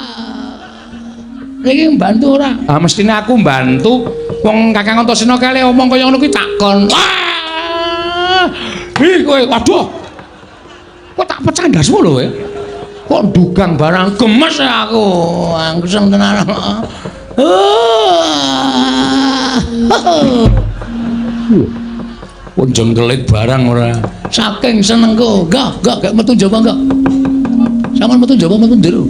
Iki mbantu ora? Ah, mestine aku mbantu. Wong Kakang Antasena kale omong kaya ngono kuwi takon. Wah! Ih, kowe waduh. Kok tak pecah ndasmu lho kowe. Kok ndugang barang gemes aku. Angsem tenan. Pun jengkelit barang ora. Saking senengku. Enggak, enggak, gak metu njaba enggak. Sampeyan metu njaba metu njero.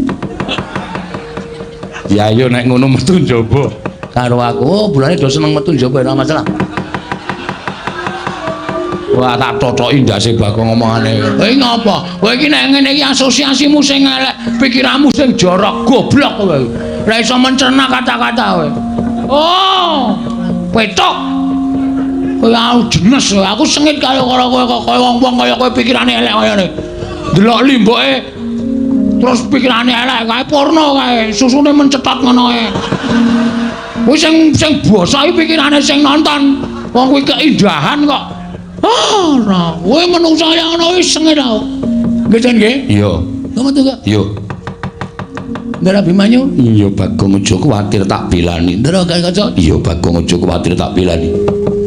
Ya ayo nek ngono metu njaba. Karo aku, oh, bulane do seneng metu njaba ora masalah. Wah, tak totoki ndase Bagong omongane. Kowe ngapa? Kowe iki nek ngene iki asosiasimu sing elek, pikiranmu sing jorok, goblok kowe. Ora iso mencerna kata-kata kowe. Oh, petok. Kowe aku jenes, aku sengit karo kowe kok kaya wong-wong kaya kowe pikirane elek kaya ngene. Delok limboke terus pikirane elek kae porno kae, susune mencetot ngono kae. Kuwi sing sing basa iki pikirane sing nonton. Wong kuwi keindahan kok. Ora, kowe menungsa kaya ngono wis sengit aku. Nggih, Jan nggih? Iya. Lha metu kok? Iya. Ndara Abimanyu, iya Bagong aja kuwatir tak belani. Ndara Gatotkaca, iya Bagong aja kuwatir tak belani.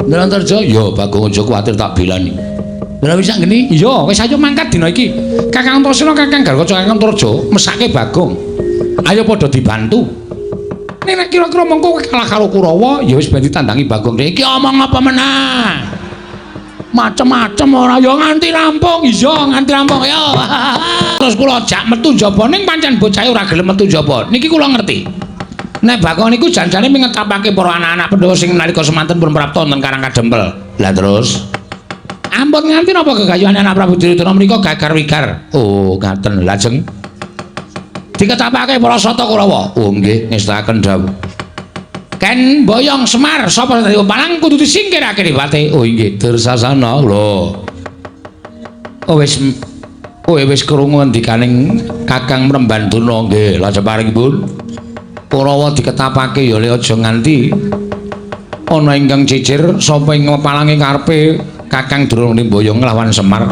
Ndara Antarja, iya Bagong aja kuwatir tak belani. Ndara Wisanggeni, iya wis ayo mangkat dina iki. Kakang Antasena, Kakang Gatotkaca, Kakang Antarja mesake Bagong. Ayo padha dibantu. Nek kira-kira mengko kowe kalah karo Kurawa, ya wis ben ditandangi Bagong. Iki omong apa meneh? Macem-macem ora ya nganti rampung. Iya nganti rampung ya. Terus kula jak metu njaba ning pancen bocahe ora gelem metu njaba. Niki kula ngerti. Nek Bagong niku janjane mengetapake para anak-anak Pandhawa sing nalika semanten pun prapta wonten Karang Kadempel. Lah terus ampun nganti napa gegayuhane anak Prabu Duryudana menika gagar wigar. Oh, ngaten. Lajeng diketapake para Sata Kurawa. Oh nggih, ngestakaken dawuh. Ken boyong Semar sapa dadi palang kudu disingkirake dipate. Oh inggih, Dursasana lho. Oh wis kowe wis krungu ngendikaning Kakang Mremban Durna nggih, lajeng paringipun Kurawa diketapake ya le aja nganti ana ingkang cicir sapa ing palange karepe Kakang Durna mboyong nglawan Semar.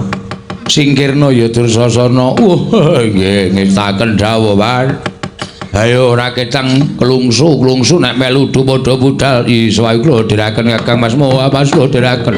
Singkirna ya Dursasana. Wah nggih, ngestakaken dawuh, Pak. Ayo ora ketang klungsu-klungsu nek melu padha budal. Iso ae kula dherekaken Kakang Mas Moha Mas kula dherekaken.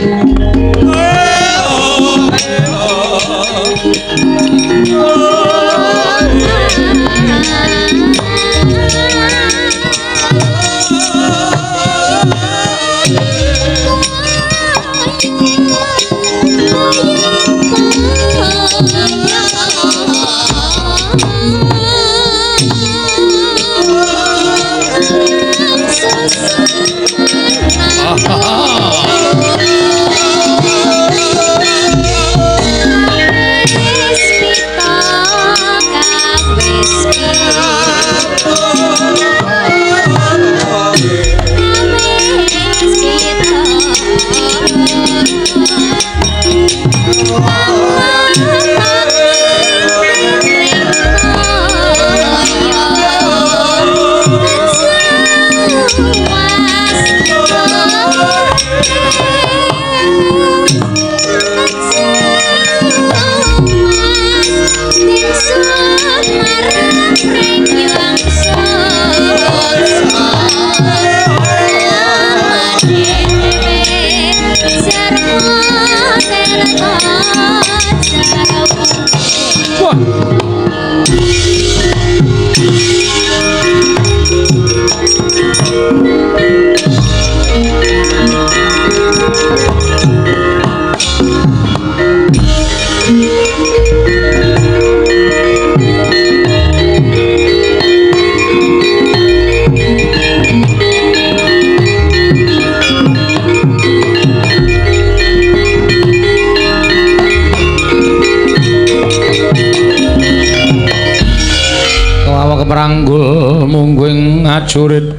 Keparanggul mungguing ajurit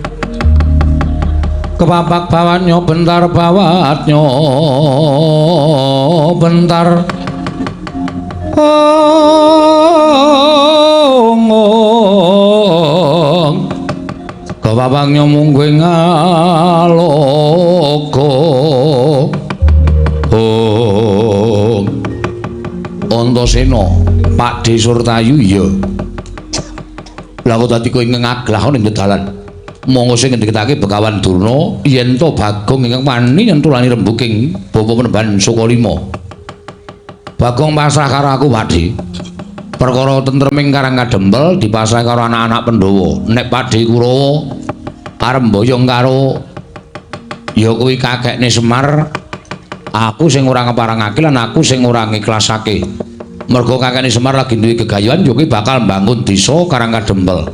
kepapak bawatnya bentar bawatnya bentar ong ong kepapaknya mungguing aloka ong Antasena Pakdhe Surtayu iya. Lah kok dadi kowe ngaglah ning dalan. Monggo sing ngendikake Begawan Durna yen to Bagong ingkang wani nyentulani rembuking bapa Penemban Sukalima. Bagong pasrah karo aku, Pakdhe. Perkara tentreming Karang Kadempel dipasrah karo anak-anak Pandhawa. Nek Pakdhe Kurawa arep mboyong karo ya kuwi kakekne Semar, aku sing ora ngeparangake lan aku sing ora ngikhlasake. Mergo kakekne Semar lagi duwe gegayuhan ya kuwi bakal mbangun desa Karang Kadempel.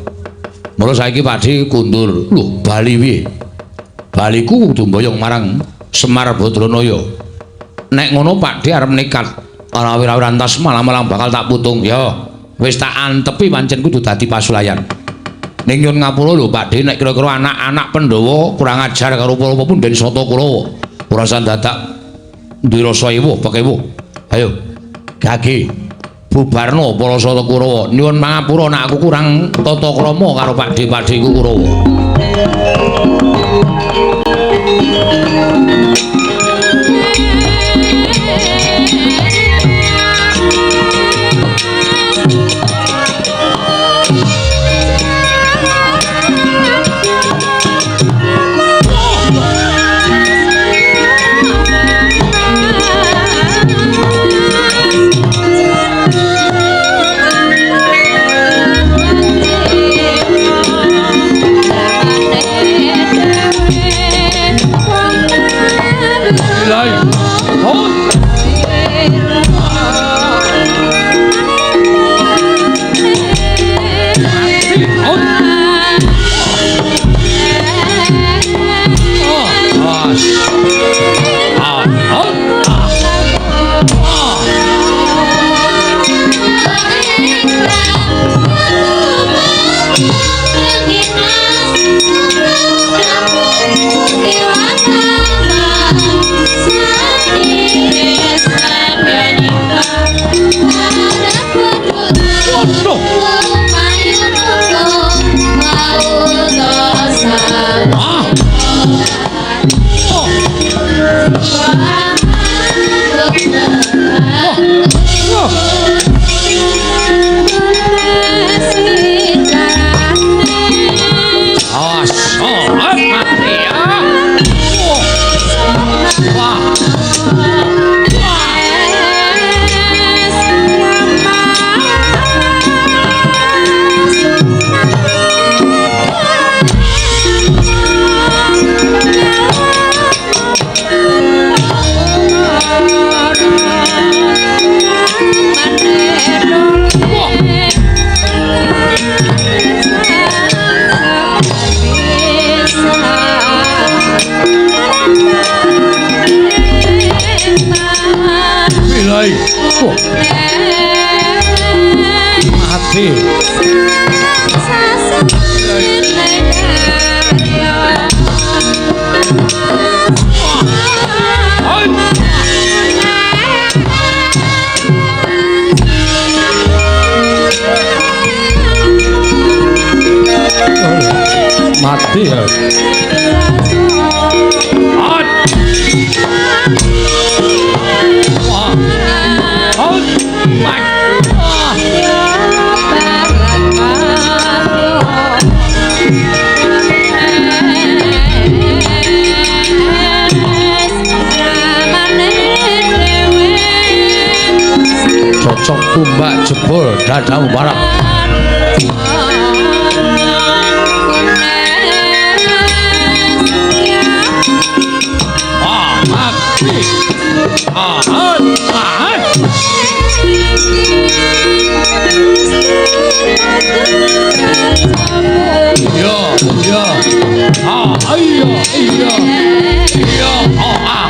Mula saiki Pakdhe kundur. Lho, bali piye? Baliku kudu mboyong marang Semar Badranaya. Nek ngono Pakdhe arep nekat ora wira-wirantas malah-malah bakal tak putung. Ya, wis tak antepi pancen kudu dadi pasulayan. Ning nyun ngapura lho Pakdhe nek kira-kira anak-anak Pandhawa kurang ajar karo para punden Sata Kurawa. Ora usah dadak duwe rasa ewuh pekewuh. Ayo, gage bubarno para Sata Kurawa. Nyuwun pangapura nek aku kurang tata krama karo Pakdhe-pakdheku Kurawa. Mati. Wah. Mati. Mati ya. Cocok tumbak jebol dadamu parah. Iya, iya. Ah, iya, iya. Iya, ah, ah.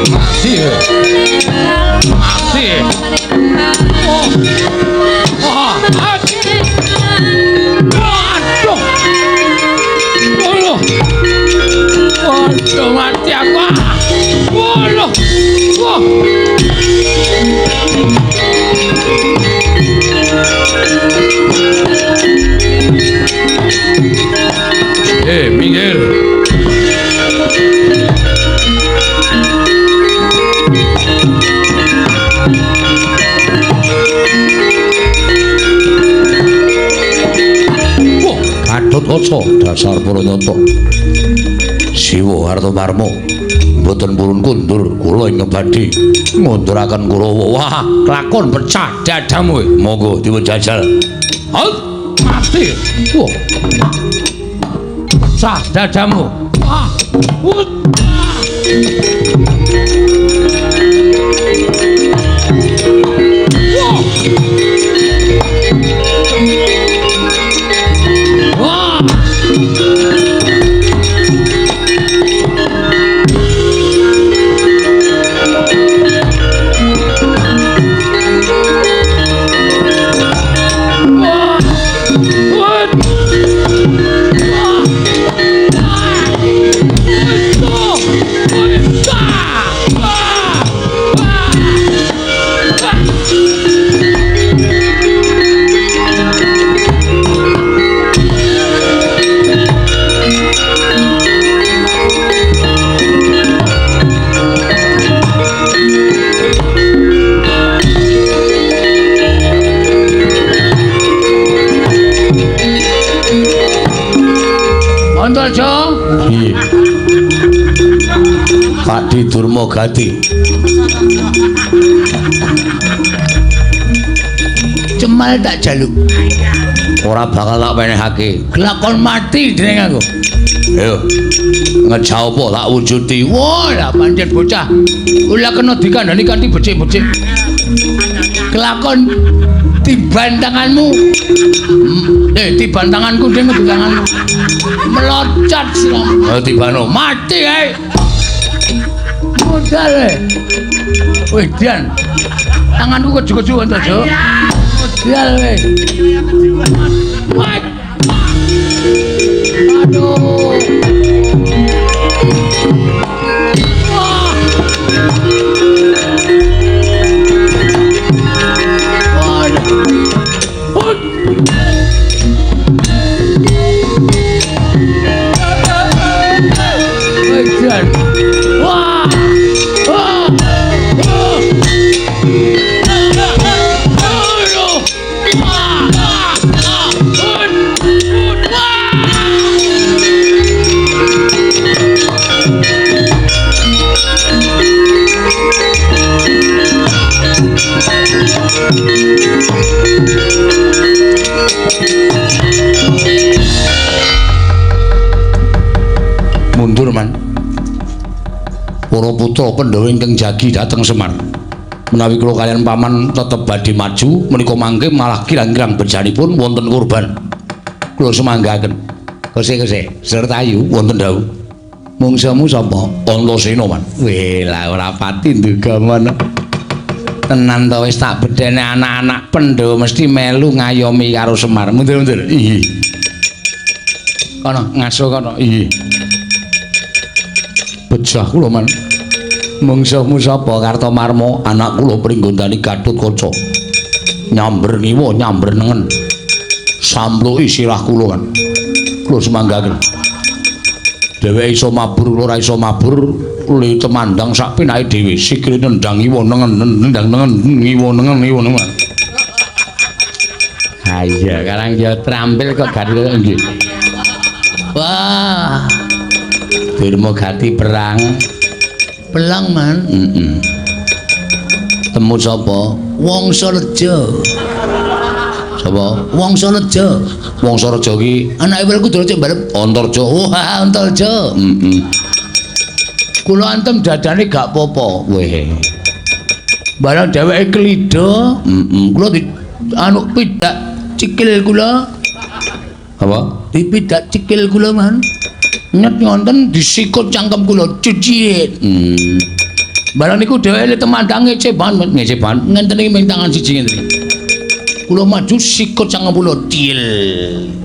Mati. Mati. Oh. Ah, aduh. Waduh. Waduh, mati aku. Waduh. Wah. Minggir. Gatotkaca dasar Paranyata. Siwa Artamarma mboten purun kundur kula ingkang badhe ngunduraken Kurawa. Wah, kelakon pecah dadamu. Monggo dipun jajal. Mati. Wah. Pecah dadamu. Ah. Wah. Wah. Iya. Pakdi Durma Gati. Cemal tak jaluk. Ora bakal tak penehake. Kelakon mati dening aku. Ayo. Ngejak apa tak wujudi. Wah, lah pancen bocah. Ora kena dikandani kanthi becik-becik. Kelakon tiban tanganmu. Tiban tanganku ding tanganmu. Meloncat siramu. Oh, tibano mati ae. Modal e. Wih, Dian. Tanganku keju-keju Antaja. Modal e. Aduh. Wah. Wah. Wah. Mundur man. Para putra Pandhawa ingkang jagi dhateng Semar. Menawi kula kaliyan paman tetep badhe maju menika mangke malah kirang-kirang bejanipun wonten korban. Kula sumanggaken. Kose-kose, Sertayu wonten dawuh. Mungsuhmu sapa? Antasena, Man. Weh, lah ora pati nduga mono. Tenan to wis tak bedhene anak-anak Pandhawa mesti melu ngayomi karo Semar. Mundur-mundur. Iya. Kono ngaso kono. Iya. Bejah kula, Man. Mungsuhmu sapa? Kartomarma, anak kula Pringgondani Gatotkaca. Nyamber ngiwa, nyamber nengen. Sampluki sirah kula, Man. Kula sumanggaken. Dheweke iso mabur, kula ora iso mabur, le temandang sak penake dhewe. Sikile nendang ngiwa nengen, nendang nengen, ngiwa nengen, ngiwa nengen. Ha iya, karang ya trampil kok gari nggih. Wah. Dirma gati perang. Pelang, Man. Heeh. Temu sapa? Wangsa Reja. Sapa? Wangsa Reja. Wangsa Reja ki anake Werkudara cek barep Antarja. Wah, Antarja. Heeh. Kula antem dadane gak apa-apa. Weh. Barang dheweke klida, heeh. Kula di anu pidak cikil kula. Apa? Dipidak cikil kula, Man. Nyet ngonten disikut cangkem kula cicit. Barang niku dheweke temandang ngece banget, ngece banget. Ngenten iki ming tangan siji ngenten iki. Kula maju sikut cangkem kula til.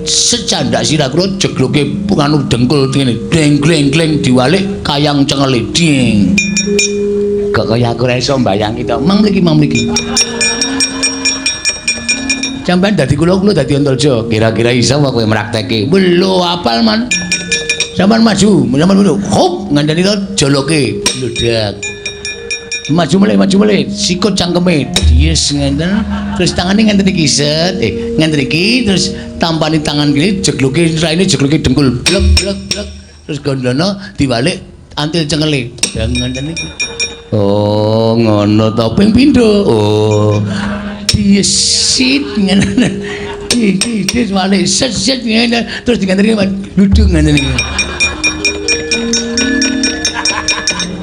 Secandak sirah kula jegloke anu dengkul ngene. Gleng gleng gleng diwalik kayang cengele ding. Kok kaya aku ora iso mbayangi to. Mang mriki, mang mriki. Sampeyan dadi kula, kula dadi Antarja. Kira-kira iso apa kowe mrakteke? Lho, apal, Man. Sampeyan maju, sampeyan maju. Hop, ngandani to joloke. Bludak. Maju mulai, sikut cangkeme. Dies ngenten, terus tangane ngenten iki set, ngenten iki terus tampani tangan kene jegloke raine jegloke dengkul. Blek blek blek. Terus gondono diwalik antil cengele. Ya ngenten iki. Oh, ngono to ping pindho. Oh. Dies sit ngene. Iki walik set set ngene terus diganteni duduk ngene iki.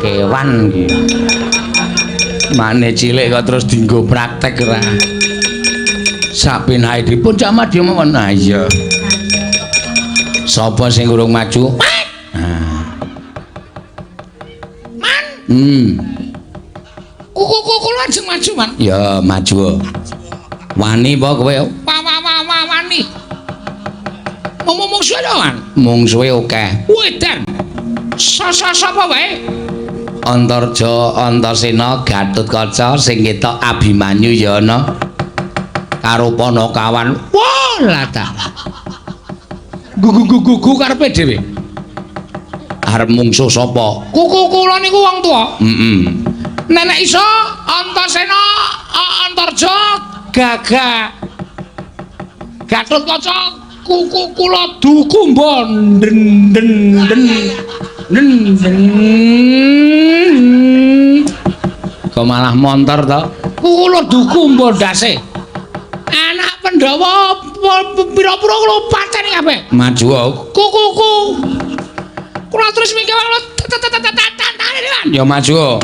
Kewan iki. Mane cilik kok terus dienggo praktek ora. Sapenake dipun cak madya mawon. Ha iya. Sapa sing urung maju? Man. Man. Kuku kula ajeng maju, Man. Ya, maju. Wani apa kowe? Wani. Mungsuhe lho, Man. Mungsuhe akeh. Wedan. Sapa wae? Antarja, Antasena, Gatotkaca sing ketok Abimanyu ya ana. Karo Panakawan. Wah, lah ta. Gugu-gugu karepe dhewe. Arep mungsuh sapa? Kuku kula niku wong tuwa. Heeh. Nenek iso Antasena, Antarja, Gagah. Gatotkaca kuku kula dukumba den den den den den. Kok malah montor to? Kuku kula dukumba ndase. Anak Pandhawa pira-pira kula pateni kabeh. Maju kukuku. Kula terus mikir kula tantane. Ya maju.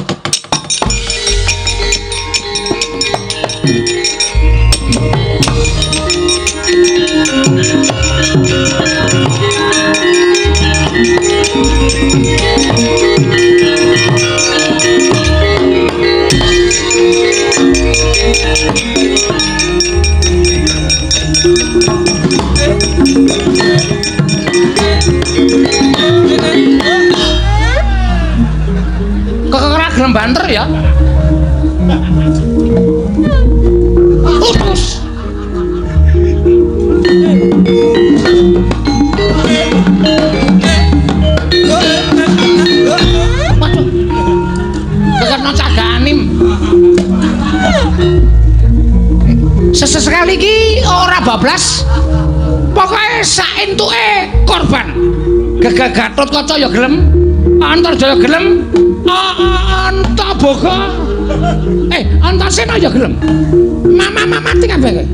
Kok ora gelem banter ya? Utus. Waduh. Kekena caganim. Sesekali iki ora bablas. Pokoke sak entuke korban. Gagah Gatotkaca ya gelem, Antarja ya gelem, Antaboga. Antasena ya gelem. Mama mati kabeh kowe.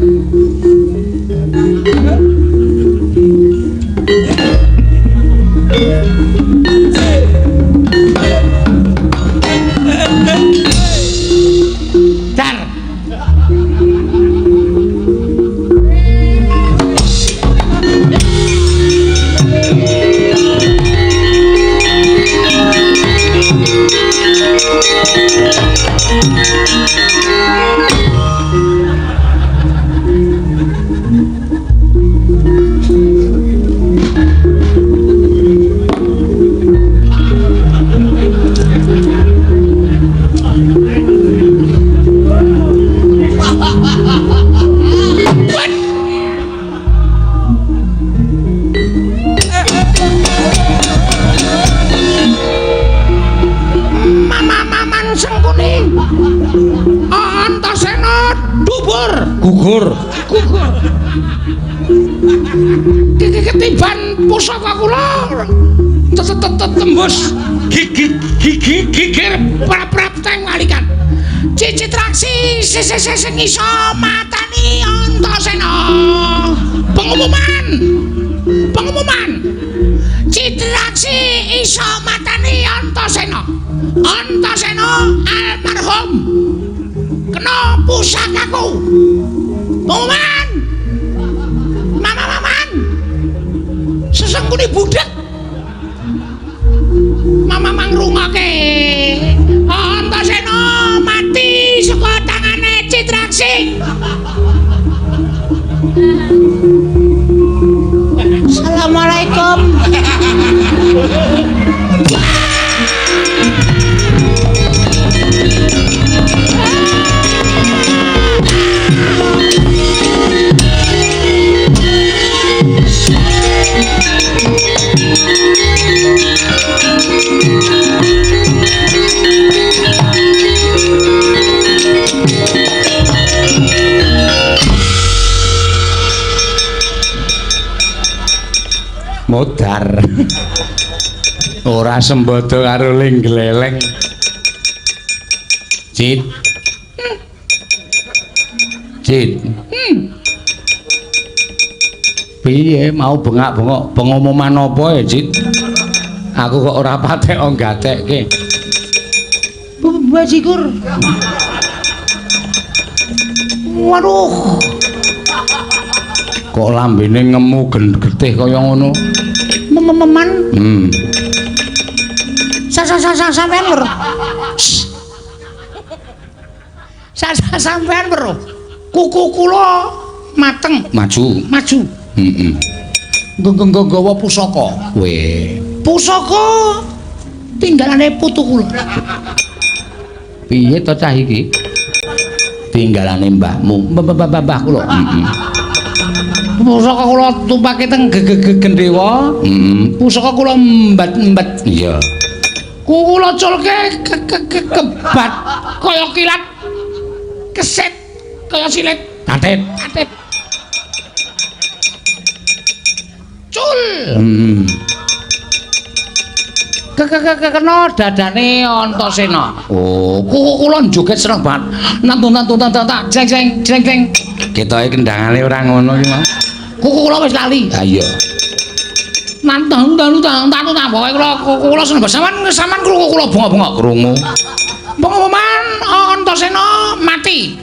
Gugur. Gugur. Ketiban pusaka kula tembus gigi gigi gigir prap-prap teng walikan. Citraksi sing iso matani Antasena. Pengumuman. Pengumuman. Citraksi iso matani Antasena. Antasena almarhum kena pusakaku. Pengumuman. Mama-maman. Sesengkune budhek. Mama mangrungoke. Antasena mati saka tangane Citraksi. Assalamualaikum. Modar. Ora sembodo karo ling gleleng. Cit. Cit. Piye mau bengak-bengok pengumuman apa ya, Cit? Aku kok ora patek gatekke. Bajigur. Waduh. Kok lambene ngemu getih kaya ngono? Mememan. Sampean lho. Sampean lho. Kuku kula mateng. Maju. Maju. Heeh. Nggawa pusaka. Weh. Pusaka tinggalane putu kula. Piye to cah iki? Tinggalane mbahmu. Mbah kula. Heeh. Pusaka kula tumpake teng gendhewa. Heeh. Pusaka kula mbat-mbat. Iya. Kula culke kebat kaya kilat. Keset kaya silit. Tatit. Tatit. Cul. Heeh. Kena dadane Antasena. Oh, kula joget seneng banget. Nantun tak jeng jeng jeng jeng. Ketoke kendangane ora ngono iki, Mas. Kuku kula wis lali. Ha iya. Nantun tak pokoke kula kula seneng banget. Sampeyan krungu kula bengok-bengok krungu. Pengumuman Antasena mati.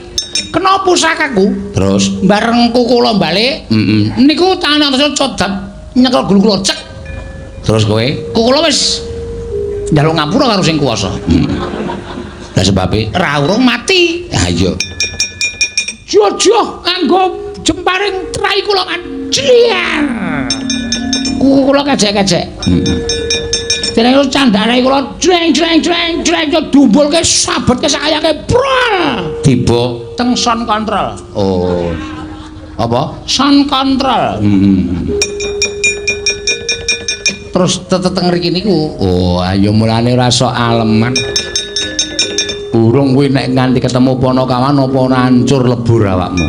Kena pusakaku. Terus bareng kuku kula balik. Heeh. Niku tangane Antasena codap nyekel gulu kula cek. Terus kowe? Kuku kula wis njaluk ngapura karo sing kuwasa. Lah sebabe ra urung mati. Ha iya. Jojoh nganggo jemparing trai kula kan. Jliar. Kuku kula kejek-kejek. Heeh. Dene candane kula jreng jreng jreng jreng dumbulke sabetke sakayake prol. Tiba teng sound control. Oh. Apa? Sound control. Heeh. Terus teteng mriki niku. Oh, ayo mulane ora sok aleman. Urung kuwi nek nganti ketemu Panakawan apa ora hancur lebur awakmu.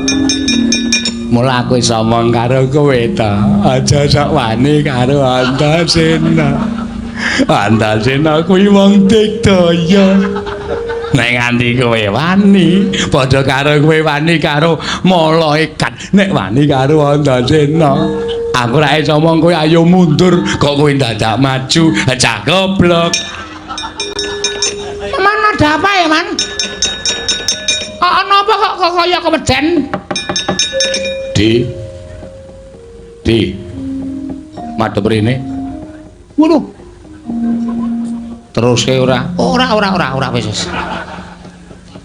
Mula aku iso omong karo kowe ta. Aja sok wani karo Antasena. Antasena kuwi wong digdaya. Nek nganti kowe wani, padha karo kowe wani karo malaikat. Nek wani karo Antasena, aku ora iso omong kowe ayo mundur, kok kowe dadak maju, cah goblok. Man ada apa ya, Man? Ana apa kok kaya keweden? Di. Di. Madhep rene. Waduh. Teruske ora? Ora wis wis.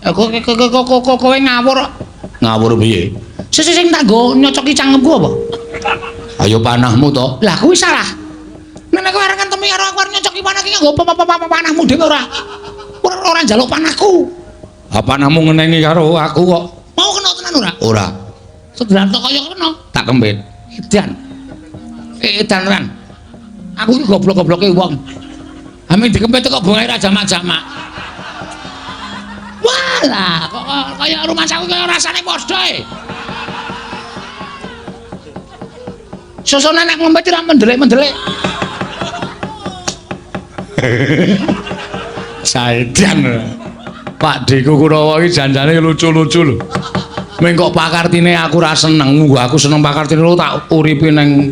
Kowe ngawur. Ngawur piye? Sing tak nggo nyocoki cangkemku apa? Ayo panahmu to. Lah kuwi salah. Nek kowe arep ngentemi karo aku arep nyocoki panah iki nganggo panahmu dhewe ora. Ora njaluk panahku. Ha panahmu ngenengi karo aku kok. Mau kena tenan ora? Ora. Sedelan tok kaya kena. Tak kempit. Edan. Edan tenan. Aku iki goblok-gobloke wong. Ame dikempit kok bungae ra jamak-jamak. Walah, kok kaya rumah saku kaya rasane padha e. Susune nek ngombe ora mendelik-mendelik. Saidan. Pak Deku Kurawa iki janjane lucu-lucu lho. Ming kok pakartine aku ora seneng. Aku seneng pakartine lho tak uripi ning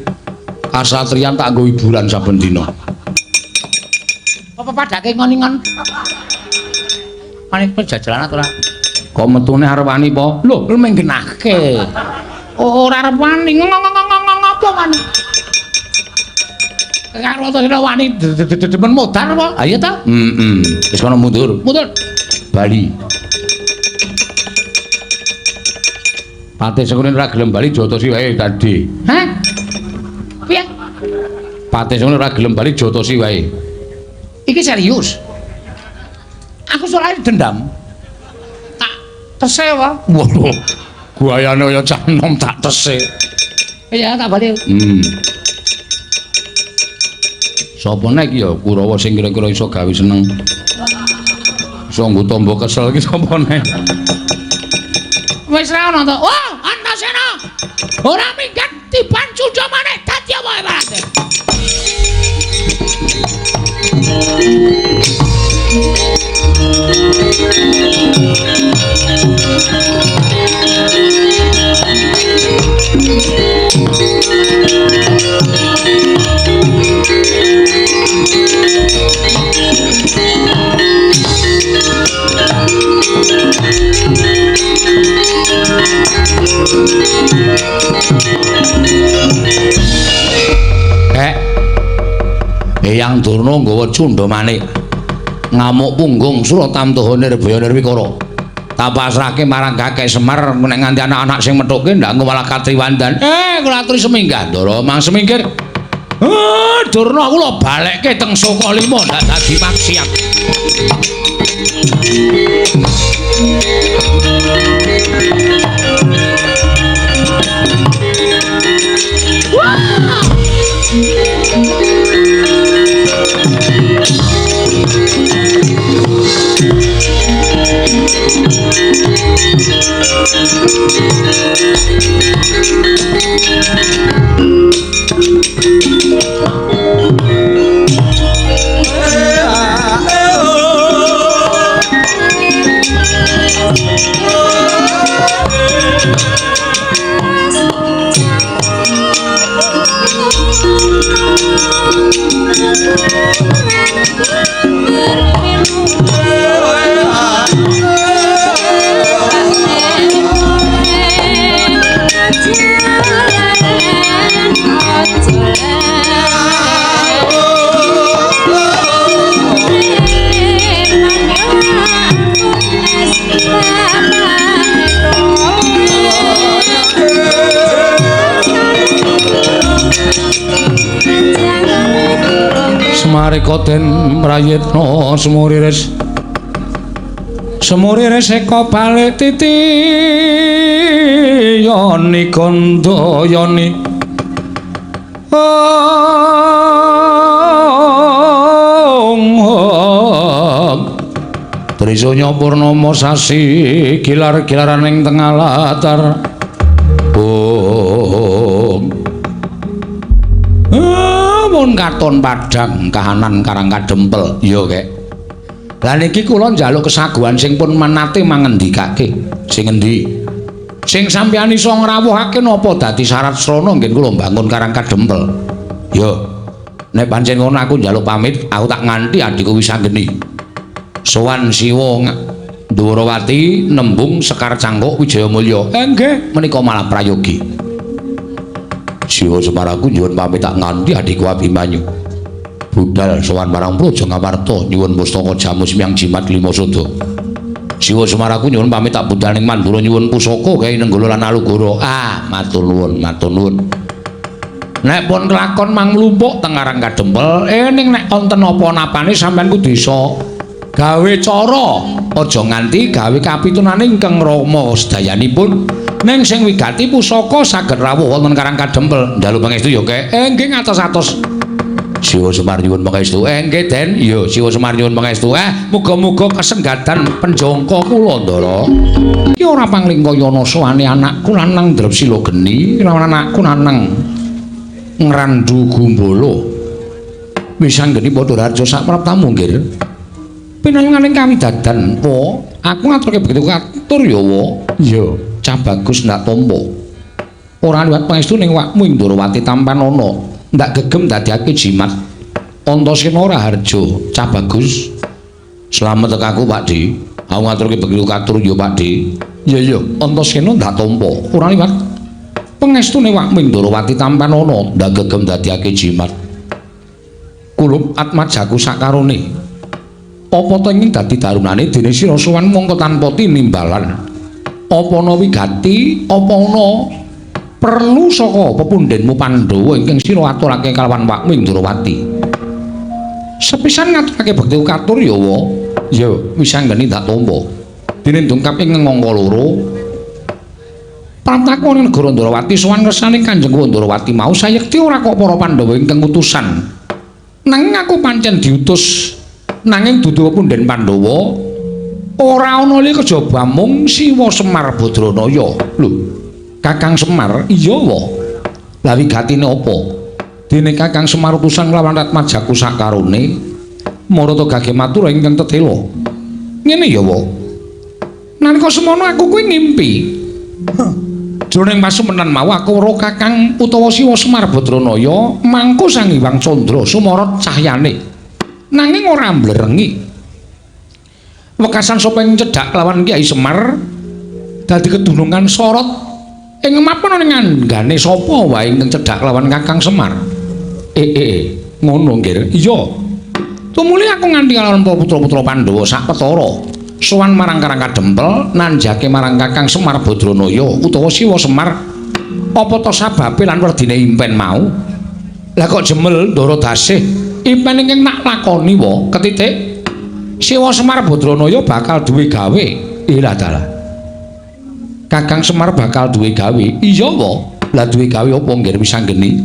kasatriyan tak nggo hiburan saben dina. Apa padake ngon-ngon? Wani penjajalan ora? Kok metune arep wani po? Lho, lu menggenahke. Ora arep wani ngopo wani? Karo to sira wani demen modar apa? Ha iya ta? Heeh. Wis kono mundur. Mundur. Bali. Patih Sengkuni ora gelem bali jotosi wae tadi. Hah? Piye? Patih Sengkuni ora gelem bali jotosi wae. Iki serius. Aku soalnya dendam. Tak tese wae. Waduh. Guayane kaya cah nom tak tese. Iya, tak bali. Sapa nek ya Kurawa sing kira-kira iso gawe seneng. Iso nggo tombo kesel iki sapa nek? Wis ra ono to. Wah, Antasena. Ora minggat tiban cuca maneh dadi apa ibarate. Eyang Durna nggawa cundha manik ngamuk punggung Suratamtuha Nirbaya Nirwikara. Tak pasrahke marang Kakek Semar nek nganti anak-anak sing methuke ndak engko malah katriwandan. Kula aturi seminggah Ndara mang semingkir. Durna kula balekke teng Sukalima ndak dadi maksiat. Wah! Semarika den prayitna semuriris semuriris eka balik titi yoni gandayani Trisanya purnama sasi gilar-gilaran ing tengah latar. Mun katon padhang kahanan Karang Kadempel. Iya, Kek. Lah niki kula njaluk kesaguhan sing pun menate mangendikake. Sing endi? Sing sampeyan iso ngrawuhake napa dadi syarat srana ngen kula mbangun Karang Kadempel. Yo. Nek pancen ngono aku njaluk pamit, aku tak nganti adhiku Wisanggeni. Sowan Siwa Ndwarawati nembung Sekar Cangkuk Wijayamulya. Nggih, menika malah prayogi. Siwa Semaraku nyuwun pamit tak nganti adhiku Abimanyu. Budal sowan marang Praja Ngamarta nyuwun pustaka jamus miang jimat lima sada. Siwa Semaraku nyuwun pamit tak budal ning Mandura nyuwun pusaka gawe Nenggala lan Alugoro. Ah, matur nuwun, matur nuwun. Nek pun kelakon mang mlumpuk teng Karang Kadempel, ning nek wonten apa-napane sampeyan kudu iso gawe cara, aja nganti gawe kapitunane ingkang rama sedayanipun. Ning sing wigati pusaka saged rawuh wonten Karang Kadempel. Njaluk pangestu ya, Kek. Nggih ngatos-atos. Siwa Semar nyuwun pangestu. Nggih, Den. Iya, Siwa Semar nyuwun pangestu. Muga-muga kesenggadan penjangka kula, Ndara. Iki ora panglingkayana sowane anakku lanang Drepsila geni, lawan anakku lanang Ngrandu Gumbala. Wis anggeni padha raja sak praptamu nggir. Pinayunganing kawidadan, wa, aku ngaturke begitu katur ya, wa. Iya, cah bagus ndak tampa. Ora liwat pangestu ning wakmu ing Ndorowati tampanana, ndak gegem dadiake jimat. Antasena Raharja, cah bagus. Slamet tekaku, Pak Di. Aku ngaturke begitu katur ya, Pak Di. Iya, iya, Antasena ndak tampa. Ora liwat pangestune wakmu ing Ndorowati tampanana, ndak gegem dadiake jimat. Kulup atmajaku sakarone. Apa ta ing dadi darunane dene sira sowan mongko tanpa tinimbalan. Apa ana wigati, apa ana perlu saka pepundhenmu Pandhawa ingkang sira aturake kalawan wakmu ing Ndorowati. Sepisan ngaturake bekti katur ya, wa. Ya, wis anggeni ndak tampa. Dene dongkap ing angka loro. Praptaku ing negara Ndorowati sowan ngersane Kanjeng Ndorowati mau sayekti ora kok para Pandhawa ingkang utusan. Nanging aku pancen diutus nanging dudu pepundhen Pandhawa ora ana liya kejaba mung Siwa Semar Badranaya. Lho, Kakang Semar? Iya, wa. Lah wigatine apa? Dene Kakang Semar utusan nglawan Ratmajaku sakarone marata gage matur ingkang tetela. Ngene ya, wa. Nalika semono aku kuwi ngimpi. Jroning pasumenan mau aku weruh Kakang utawa Siwa Semar Badranaya mangku Sang Hyang Candra sumorot cahyane. Nanging ora mblerengi. Wekasan sapa ing cedhak kelawan Kyai Semar dadi kedunungan sorot ing mapan ning anggane sapa wae ingkang cedhak kelawan Kakang Semar. Ngono nggir. Iya. Tumuli aku nganti kalawan para putra-putra Pandhawa sak petara. Sowan marang Karang Kadempel nanjake marang Kakang Semar Badranaya utawa Siwa Semar. Apa ta sababe lan werdine impen mau? Lah kok jemel Ndara Dasih impen ingkang nak lakoni wa ketitik Siwa Semar Badranaya bakal duwe gawe. Ilah dalah. Kakang Semar bakal duwe gawe. Iya wa. Lah duwe gawe apa nggir wis anggeni?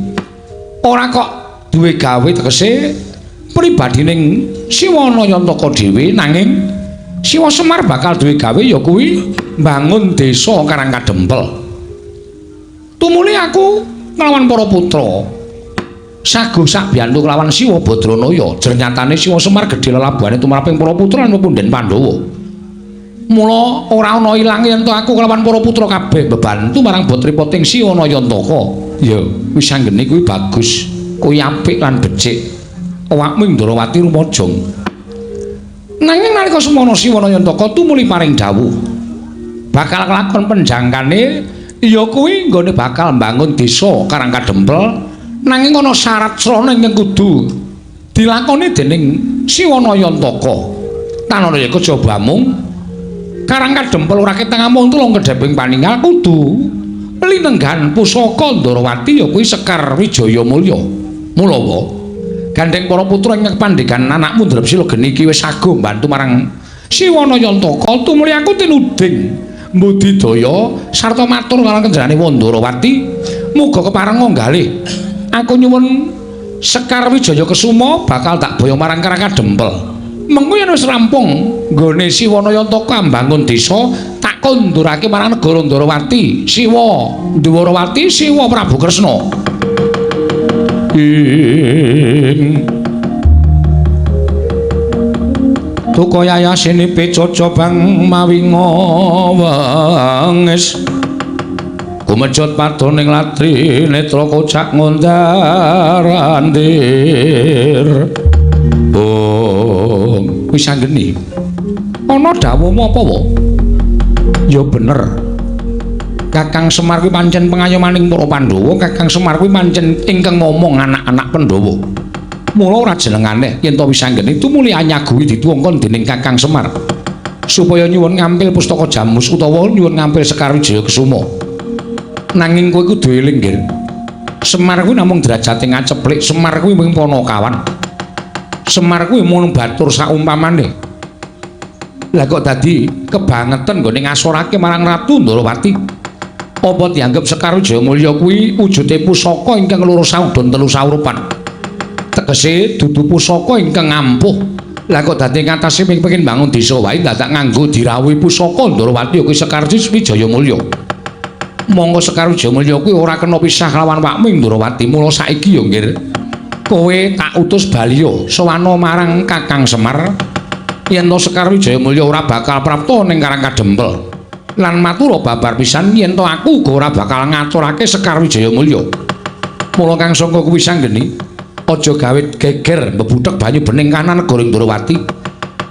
Ora kok duwe gawe tegese pribadining Siwa Nayantaka dhewe nanging Siwa Semar bakal duwe gawe ya kuwi mbangun desa Karang Kadempel. Tumuli aku nglawan para putra. Sago sakbiyantu kelawan Siwa Badranaya. Jernyatane Siwa Semar gedhe lelabuhane tumraping para putra lan pepundhen Pandhawa. Mula ora ana ilange yen aku kelawan para putra kabeh bebantu marang botripoting Siwa Nayantaka. Ya, wis anggene kuwi bagus, kuwi apik lan becik. Awakmu ing Ndorowati rumajang. Nanging nalika semono Siwa Nayantaka tumuli paring dawuh bakal kelakon penjangkane ya kuwi nggone bakal mbangun desa Karang Kadempel nanging ana syarat srana ingkang kudu dilakoni dening Siwa Nayantaka. Tanana ya kejaba mung Karang Kadempel ora ketang amung tulung kedheping paningal kudu linenggan pusaka Ndorowati ya kuwi Sekar Wijaya Mulya. Mula wa gandeng para putra ingkang pandhegan anakmu Drepsila geni iki wis sago mbantu marang Siwa Nayantaka tumuli aku tinuding mbudidaya sarta matur marang kenjarane Wandarawati muga kepareng nggalih aku nyuwun Sekar Wijaya Kesuma bakal tak boyong marang Karang Kadempel. Mengko yen wis rampung nggone Siwa Nayantaka mbangun desa tak kondurake marang negara Ndarawati Siwa Ndwarawati Siwa Prabu Kresna. Ing Tuka yayasine pecoco bang mawi ngawengis gumejot padoning latri netra kocak ngundar andir. Oh, wis anggeni. Ana dawuhmu apa wa? Ya bener. Kakang Semar kuwi pancen pengayomaning para Pandhawa, Kakang Semar kuwi pancen ingkang ngomong anak-anak Pandhawa. Mula ora jenengane yen to wis anggene tumuli anyaguhi dituwungkon dening Kakang Semar supaya nyuwun ngampil pustaka Jamus utawa nyuwun ngampil Sekar Wijaya Kesuma. Nanging kowe kudu eling, Nggir. Semar kuwi namung derajate ngaceplik, Semar kuwi mung panakawan. Semar kuwi mung batur saumpamane. Lah kok dadi kebangetan nggone ngasorake marang Ratu Ndorowati? Apa dianggep Sekar Wijaya Mulya kuwi wujude pusaka ingkang loro saudon telu saurupan? Tegese dudu pusaka ingkang ampuh. Lah kok dadi ngatasi pengin bangun desa wae dadak nganggo dirawuhi pusaka Ndorowati kuwi Sekar Wijaya Mulya. Monggo Sekar Wijayamulya kuwi ora kena pisah kelawan wakmu Ndrawati. Mula saiki ya nggir kowe tak utus baliya sowana marang Kakang Semar yen to Sekar Wijayamulya ora bakal prapta ning Karang Kadempel. Lan matura babar pisan yen to aku uga ora bakal ngaturake Sekar Wijayamulya. Mula kang sangka kuwi sanggeni aja gawe geger mbebuthek banyu bening kanan negara Ndrawati.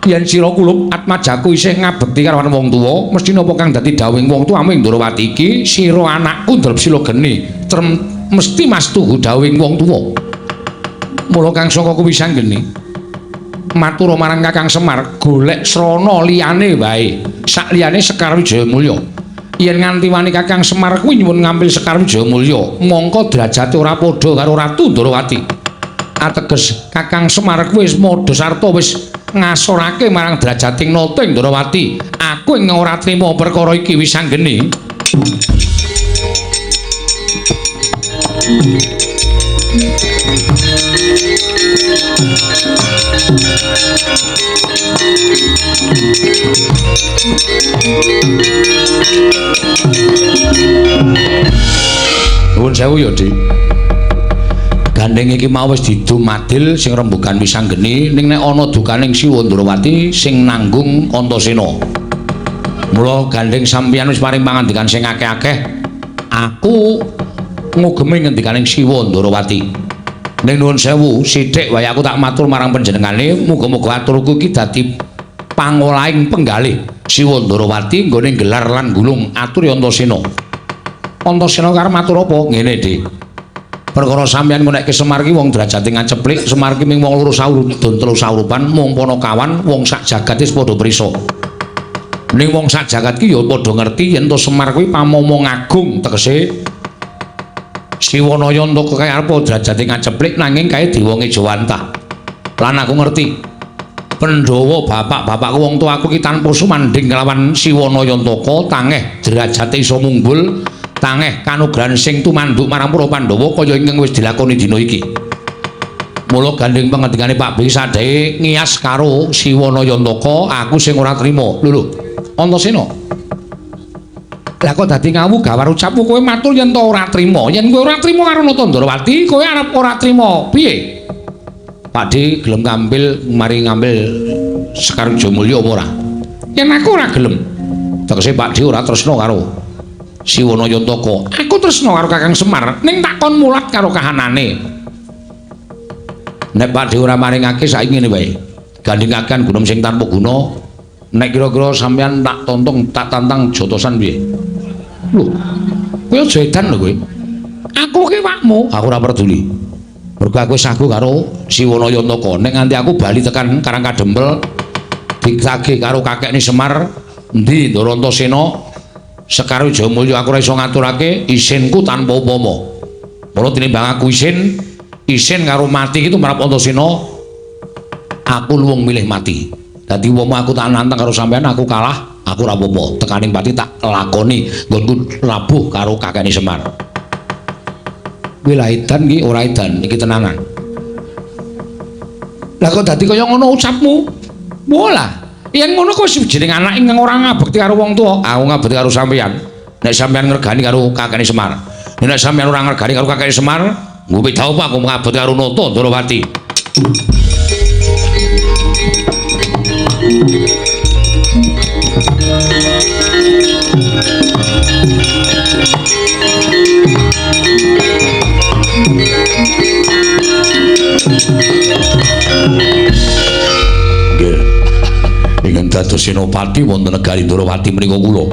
Yen sira kulup atmajaku isih ngabekti karo wong tuwa, mesti napa kang dadi dawuhing wong tuwamu ing Ndrawati iki, sira anakku Drepsila geni, mesti mastuhu dawuhing wong tuwa. Mula kang saka kuwi sanggeni matur marang Kakang Semar, golek srana liyane wae, sak liyane Sekar Wijayamulya. Yen nganti wani Kakang Semar kuwi nyuwun ngambil Sekar Wijayamulya, mongko derajate ora padha karo Ratu Ndrawati. Ateges Kakang Semar kuwi wis madha sarta wis ngasorake marang derajating nata ing Ndrawati. Aku ing ora trima perkara iki wis anggene. Nuwun sewu ya, Dik. Gandeng iki mau wis didum adil sing rembugan wis anggene, ning nek ana dukaning Siwa Ndrawati sing nanggung Antasena. Mula gandeng sampeyan wis paring pangandikan sing akeh-akeh, aku ngugemi ngendikaning Siwa Ndrawati. Ning nuwun sewu, sithik wae aku tak matur marang panjenengane, muga-muga aturku iki dadi pangolahing penggalih Siwa Ndrawati nggone gelar lan gulung aturi Antasena. Antasena karep matur apa? Ngene, Dik. Perkara sampeyan ngonekke Semar ki wong derajate ngaceplik, Semar ki ming wong loro saurudun telu saurupan, mung panakawan wong sak jagat wis padha prisa. Ning wong sak jagat ki ya padha ngerti yen to Semar kuwi pamomong agung, tegese Siwanaya entuk kaya arep derajate ngaceplik nanging kae dewa ngejawantah. Lan aku ngerti Pandhawa bapak-bapakku wong tuaku ki tanpa sumandhing kelawan Siwanaya Antaka tangeh derajate iso munggul, tangeh kanugrahan sing tumanduk marang para Pandhawa kaya ingkang wis dilakoni dina iki. Mula gandeng pangendikane Pak B sadhe ngiyas karo Siwanaya Antaka, aku sing ora trima. Lho lho, Antasena. Lah kok dadi ngawu gawar ucapmu kowe matur yen to ora trima. Yen kowe ora trima karo Nata Ndrawati, kowe arep ora trima piye? Pak D gelem ngambil mari ngambil Sekar Wijayamulya apa ora? Yen aku ora gelem. Tegese Pak D ora tresna karo Siwanaya Antaka. Aku tresna karo Kakang Semar, ning tak kon mulat karo kahanane. Nek Pak D ora maringake saiki ngene wae. Gandingaken gunung sing tanpa guna. Nek kira-kira sampeyan tak tontong, tak tantang jotosan piye? Lho, kowe aja edan lho kowe. Aku ki wakmu, aku ora peduli. Mergo aku wis sagu karo Siwanaya Antaka. Nek nganti aku bali tekan Karang Kadempel ditagih karo kakekne Semar, endi Ndara Antasena, Sekar Wijayamulya aku ora iso ngaturake isinku tanpa upama. Mula tinimbang aku isin, isin karo mati iki tumrap Antasena, aku luwung milih mati. Dadi umpama aku tak nantang karo sampean aku kalah, aku ora apa-apa. Tekaning pati tak lakoni nggonku labuh karo kakekne Semar. Kuwi lah edan iki ora edan, iki tenanan. Lah kok dadi kaya ngono ucapmu? Wolah, yen ngono kok jeneng anak ingkang ora ngabekti karo wong tuwa, aku ngabekti karo sampeyan. Nek sampeyan ngregani karo kakekne Semar. Nek sampeyan ora ngregani karo kakekne Semar, nggo beda apa aku ngabekti karo Nata Ndrawati. Nggih. Ingkang dados senopati wonten negari Ndrawati menika kula.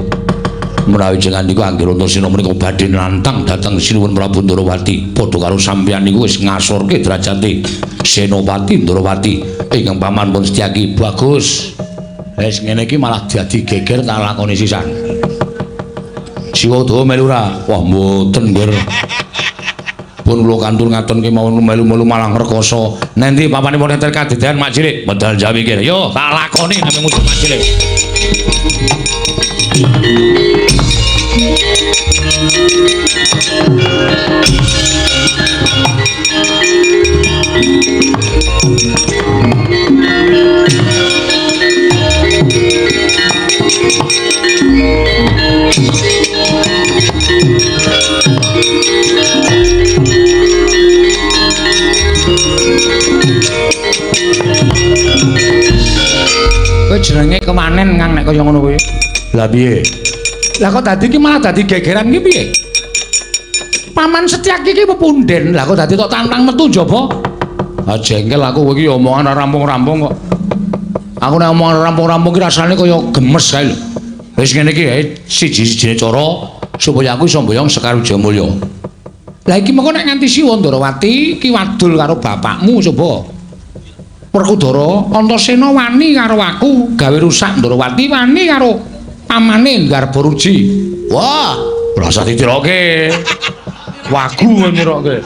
Menawi jenengan niku anggere Antasena menika badhe nantang dhateng Sinuwun Prabu Ndrawati, padha karo sampeyan niku wis ngasorke derajate Senopati Ndrawati ingkang paman pun Setyaki. Bagus. Wis ngene iki malah dadi geger tak lakoni sisan. Siwa dawa melu ora? Wah mboten nggih. Pun kula kantur ngaten kemawon melu-melu malah ngrekoso. Nanti papane wonten kadedan Mak Cilik medal jawi kene. Yo tak lakoni nang musuh Mak Cilik. nek kaya ngono kuwi. Lah piye? Lah kok dadi iki malah dadi gegeran iki piye? Paman Setyaki iki pepunden. Lah kok dadi tok tantang metu njaba? Ah jengkel aku kowe iki omongan ora rampung-rampung kok. Aku nek omongan rampung-rampung ki rasane kaya gemes kae lho. Wis ngene iki siji-sijine cara supaya aku iso mboyong Sekar Wijayamulya. Lah iki mengko nek nganti Siwa Ndarawati ki wadul karo bapakmu coba. Werkudara Antasena wani karo aku gawe rusak Ndarawati wani karo pamane Garbaruji. Wah, ora usah ditiroke. Wagu niroke.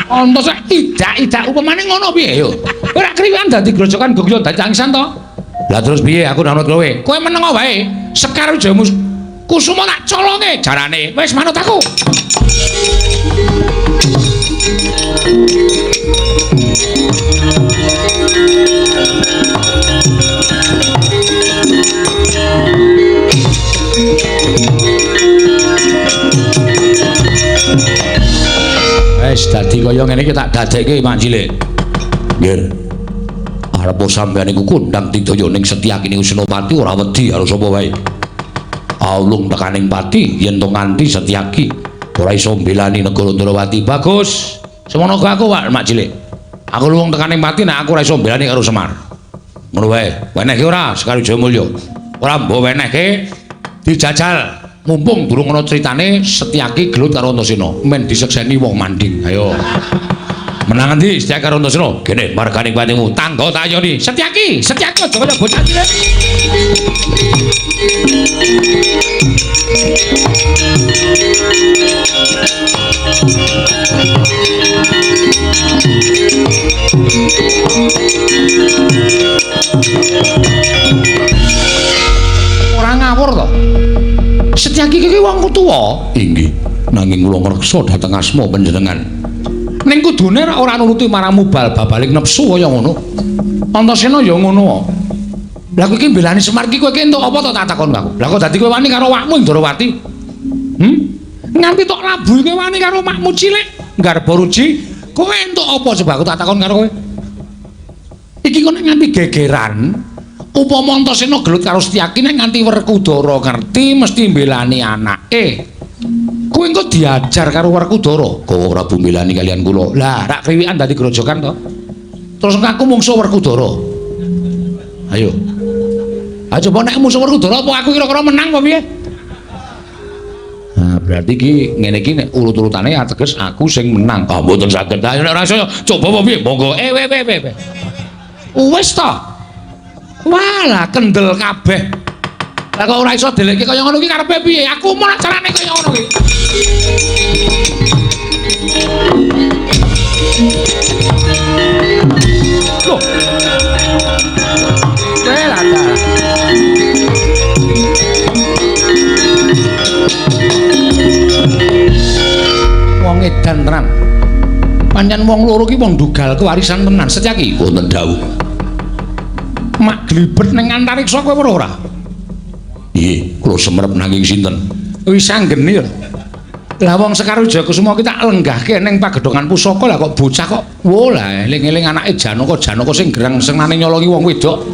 Antasena idak-idak upamane ngono piye yo? Ora kriwikan dadi grojokan gogyo dadi tangisan to. Lah terus piye aku manut kowe? Kowe meneng wae. Sekar Wijaya Kusuma tak colonge jarane. Wis manut aku. Wis dadi kaya ngene iki tak dadekke Mak Cilik. Nggih. Arep sampeyan iku kondang tidaya ning Setyaki ning Senopati ora wedi karo sapa wae. Aulung tekaning pati yen to nganti Setyaki ora iso mbelani negara Ndrawati. Bagus. Semono aku Pak Mak Cilik. Aku luwung tekaning pati nek aku ora iso mbelani karo Semar. Ngono wae. Wenehke ora Sekar Wijayamulya? Ora mbok wenehke dijajal. Mumpung durung ana critane Setyaki gelut karo Antasena, men disekseni wong manding. Ayo. Menang endi Setyaki karo Antasena? Kene margane patimu tangga tayoni. Setyaki, Setyaki aja kaya bocah cilik. Ora ngawur to. Setyaki iki wong tuwa. Inggih, nanging kula ngreksa dhateng asma panjenengan. Ning kudune ora nuruti marang mubal babaling nepsu kaya ngono. Antasena ya ngono. Lah kowe iki mbelani Semar iki kowe iki entuk apa to tak takon aku. Lah kok dadi kowe wani karo awakmu Ndrawati? Nganti tok labuh kowe wani karo makmu cilik Garbaruji, kowe entuk apa coba aku tak takon karo kowe. Iki kok nek nganti gegeran upama Antasena gelut karo Setyaki nek nganti Werkudara ngerti mesti mbelani anake. Kowe engko diajar karo Werkudara. Kowe Prabu mbelani kalian kula. Lah rak kriwikan dadi grojokan to. Terus aku mungsuh Werkudara. Ayo. Ha coba nek mungsuh Werkudara apa aku kira-kira menang apa piye? Nah, berarti iki ngene iki nek urut-urutane ateges aku sing menang. Ah mboten saged. Ayo nek ora iso coba apa piye? Monggo. We. Wis to. Walah kendel kabeh. Lah kok ora iso delekke kaya ngono iki karepe piye? Aku mau carane kaya ngono iki. Loh. Welah ta. Wong edan tenan. Pancen wong loro ki wong dugal kewarisan tenan. Setyaki wonten dawuh. Mak glibet ning antariksa kowe weruh ora? Nggih, kula semerep nanging sinten? Wis anggene lho. Lah wong Sekar Wijaya Kusuma ki tak lenggahke ning pagedhongan pusaka lah kok bocah kok wo lah eling-eling anake Janaka, Janaka sing gerang senengane nyolongi wong wedok.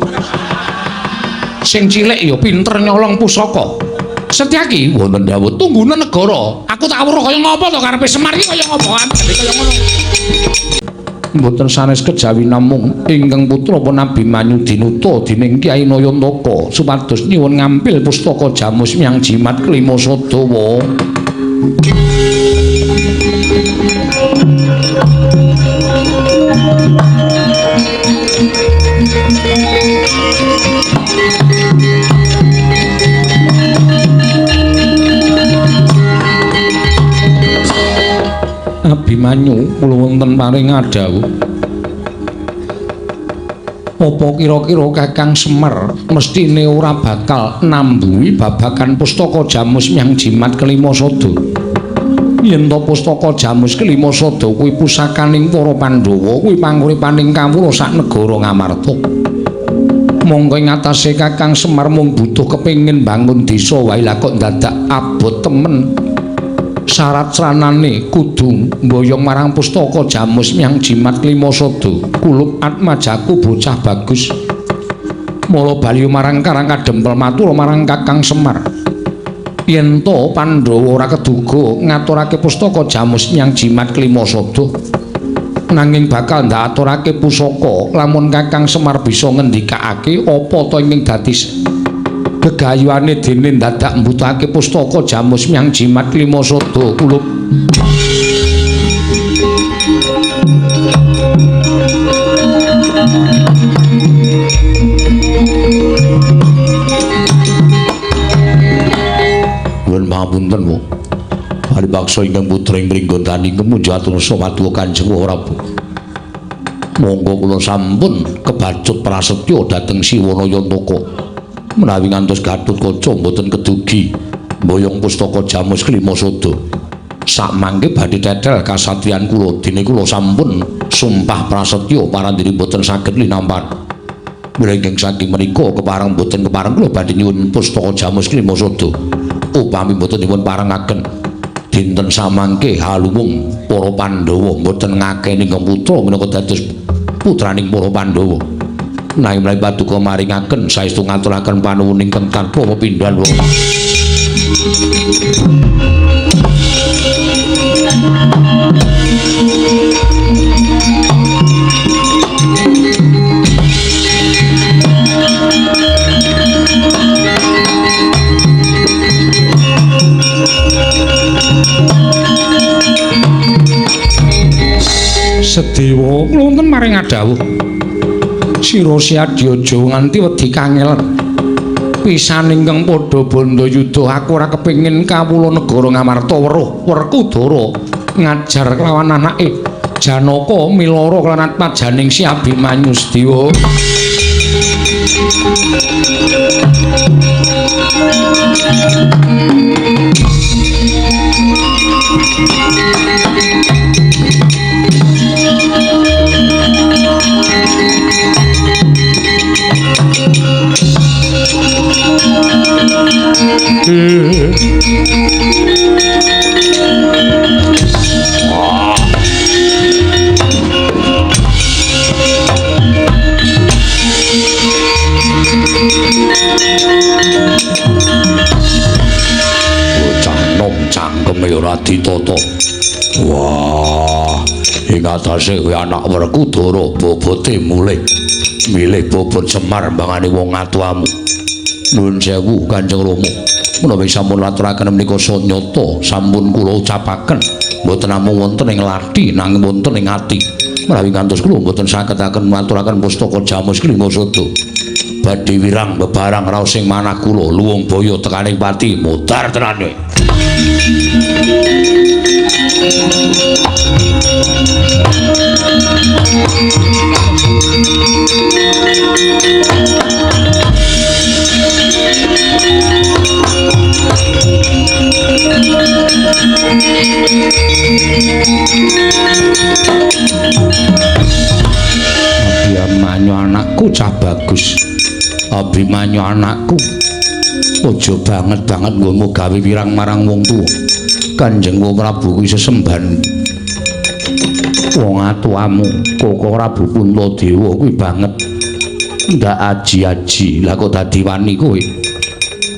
Sing cilik ya pinter nyolong pusaka. Setyaki wonten dawuh tunggune negara. Aku tak weruh kaya ngopo to karepe Semar iki kaya ngopo kaya ngono. Mboten sanes kejawi namung ingkang putra pun Abimanyu dinuta dening Kyai Nayantaka supados nyuwun ngampil pustaka Jamus Myang Jimat Kelima Sadawa. Abimanyu kula wonten paring adhawuh. Apa kira-kira Kakang Semar mestine ora bakal nambuhi babagan pustaka Jamus Myang Jimat Kelima Sada? Yen to pustaka Jamus Kelima Sada kuwi pusakaning para Pandhawa, kuwi panguripaning kawula sak negara Ngamarta. Monggo ing atase Kakang Semar mung butuh kepengin bangun desa wae lah kok dadak abot temen. Syarat sranane kudu mboyong marang pustaka Jamus Myang Jimat Kelima Sada. Kulup atmajaku bocah bagus. Mula bali marang Karang Kadempel matur marang Kakang Semar. Yen to Pandhawa ora keduga ngaturake pustaka Jamus nyang Jimat Klimasada. Nanging bakal ndaturake pusaka lamun Kakang Semar bisa ngendikake apa to ingkang dadi gegayuhane dene dadak mbutuhake pustaka Jamus nyang Jimat Klimasada kulup. Nuwun pangapunten, Bu. Paribaksa ingkang putra ing Pringgondani kemunjatur samadya Kanjeng Prabu. Monggo kula sampun kebacut prasetya dhateng Siwana Yantaka. Menawi ngantos Gatotkaca mboten kedugi mboyong pustaka Jamus Klimasada. Sakmangke badhe tetel kasatriyan kula dene kula sampun sumpah prasetya parandiri mboten saged linampan. Mila ingkang saking menika kepareng mboten kepareng kula badhe nyuwun pustaka Jamus Klimasada. Upami mboten dipun parengaken dinten samangke haluwung para Pandhawa mboten ngakeni ingkang putra minangka dados putraning para Pandhawa. Nanging menawi paduka maringaken saestu ngaturaken panuwun ingkang tanpa pepindhan. Sedewa kula wonten maring adhawuh. Sira Siadya aja nganti wedi kangelan. Pisan ingkang padha bandha yudha aku ora kepengin kawula negara Ngamarta weruh Werkudara ngajar kelawan anake Janaka milara kelawan atmajaning Si Abimanyu Sedewa. Bocah nom cangkeme ora ditata. Wah, ing atase kuwi anak Werkudara bobote mulih. Milih bobot Semar mbangane wong atuamu. Nuwun sewu Kanjeng Rama. Menawi sampun aturaken menika sanyata sampun kula ucapaken mboten namung wonten ing lathi nanging wonten ing ati. Menawi ngantos kula mboten saged-aken maturaken pustaka Jamus Klimasada. Badhe wirang bebarang raos ing manah kula luwung baya tekaning pati mudhar tenan. Abimanyu anakku cah bagus. Abimanyu anakku aja banget-banget nggonmu gawe wirang marang wong tuwa. Kanjeng Prabu kuwi sesembahan wong atuamu, Koko Prabu Puntadewa kuwi banget ndak aji-aji. Lah kok dadi wani kowe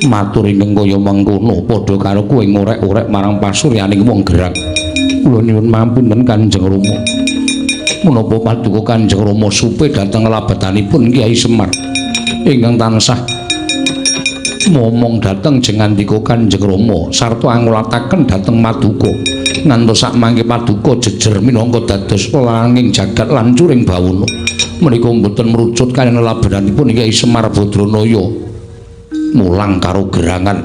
matur ingkang kaya mengkono padha karo kowe ngorek-orek marang pasuryaning wong gerang. Kula nyuwun mampunten Kanjeng Rama. Menapa paduka Kanjeng Rama supe dhateng labetanipun Kyai Semar ingkang tansah momong dhateng jengandika Kanjeng Rama sarta angulataken dhateng maduka ngantos sakmangke paduka jejer minangka dados langing jagat lan curing bawana. Menika mboten merucut kaliyan labetanipun Kyai Semar Badranaya mulang karo gerangan.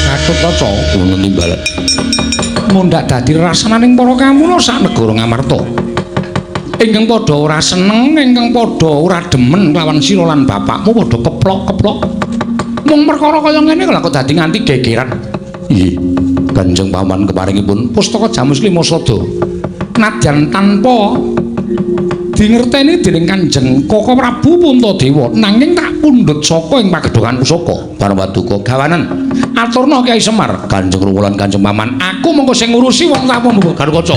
Gatotkaca ngono timbalan. Mundhak dadi rasananing para kawula sak negara Ngamarta. Ingkang padha ora seneng, ingkang padha ora demen kelawan sira lan bapakmu padha keplok-keplok. Mung perkara kaya ngene lha kok dadi nganti gegeran. Nggih. Kanjeng Paman keparingipun pustaka Jamus Lima Sada. Nadyan tanpa dingerteni dening Kanjeng Koko Prabu Puntadewa nanging tak pundhut saka ing pagedhongan pusaka. Parapaduka gawanen aturna Kyai Semar. Kanjeng Ruwulan Kanjeng Paman, aku mengko sing ngurusi wong tak apa Garukaca.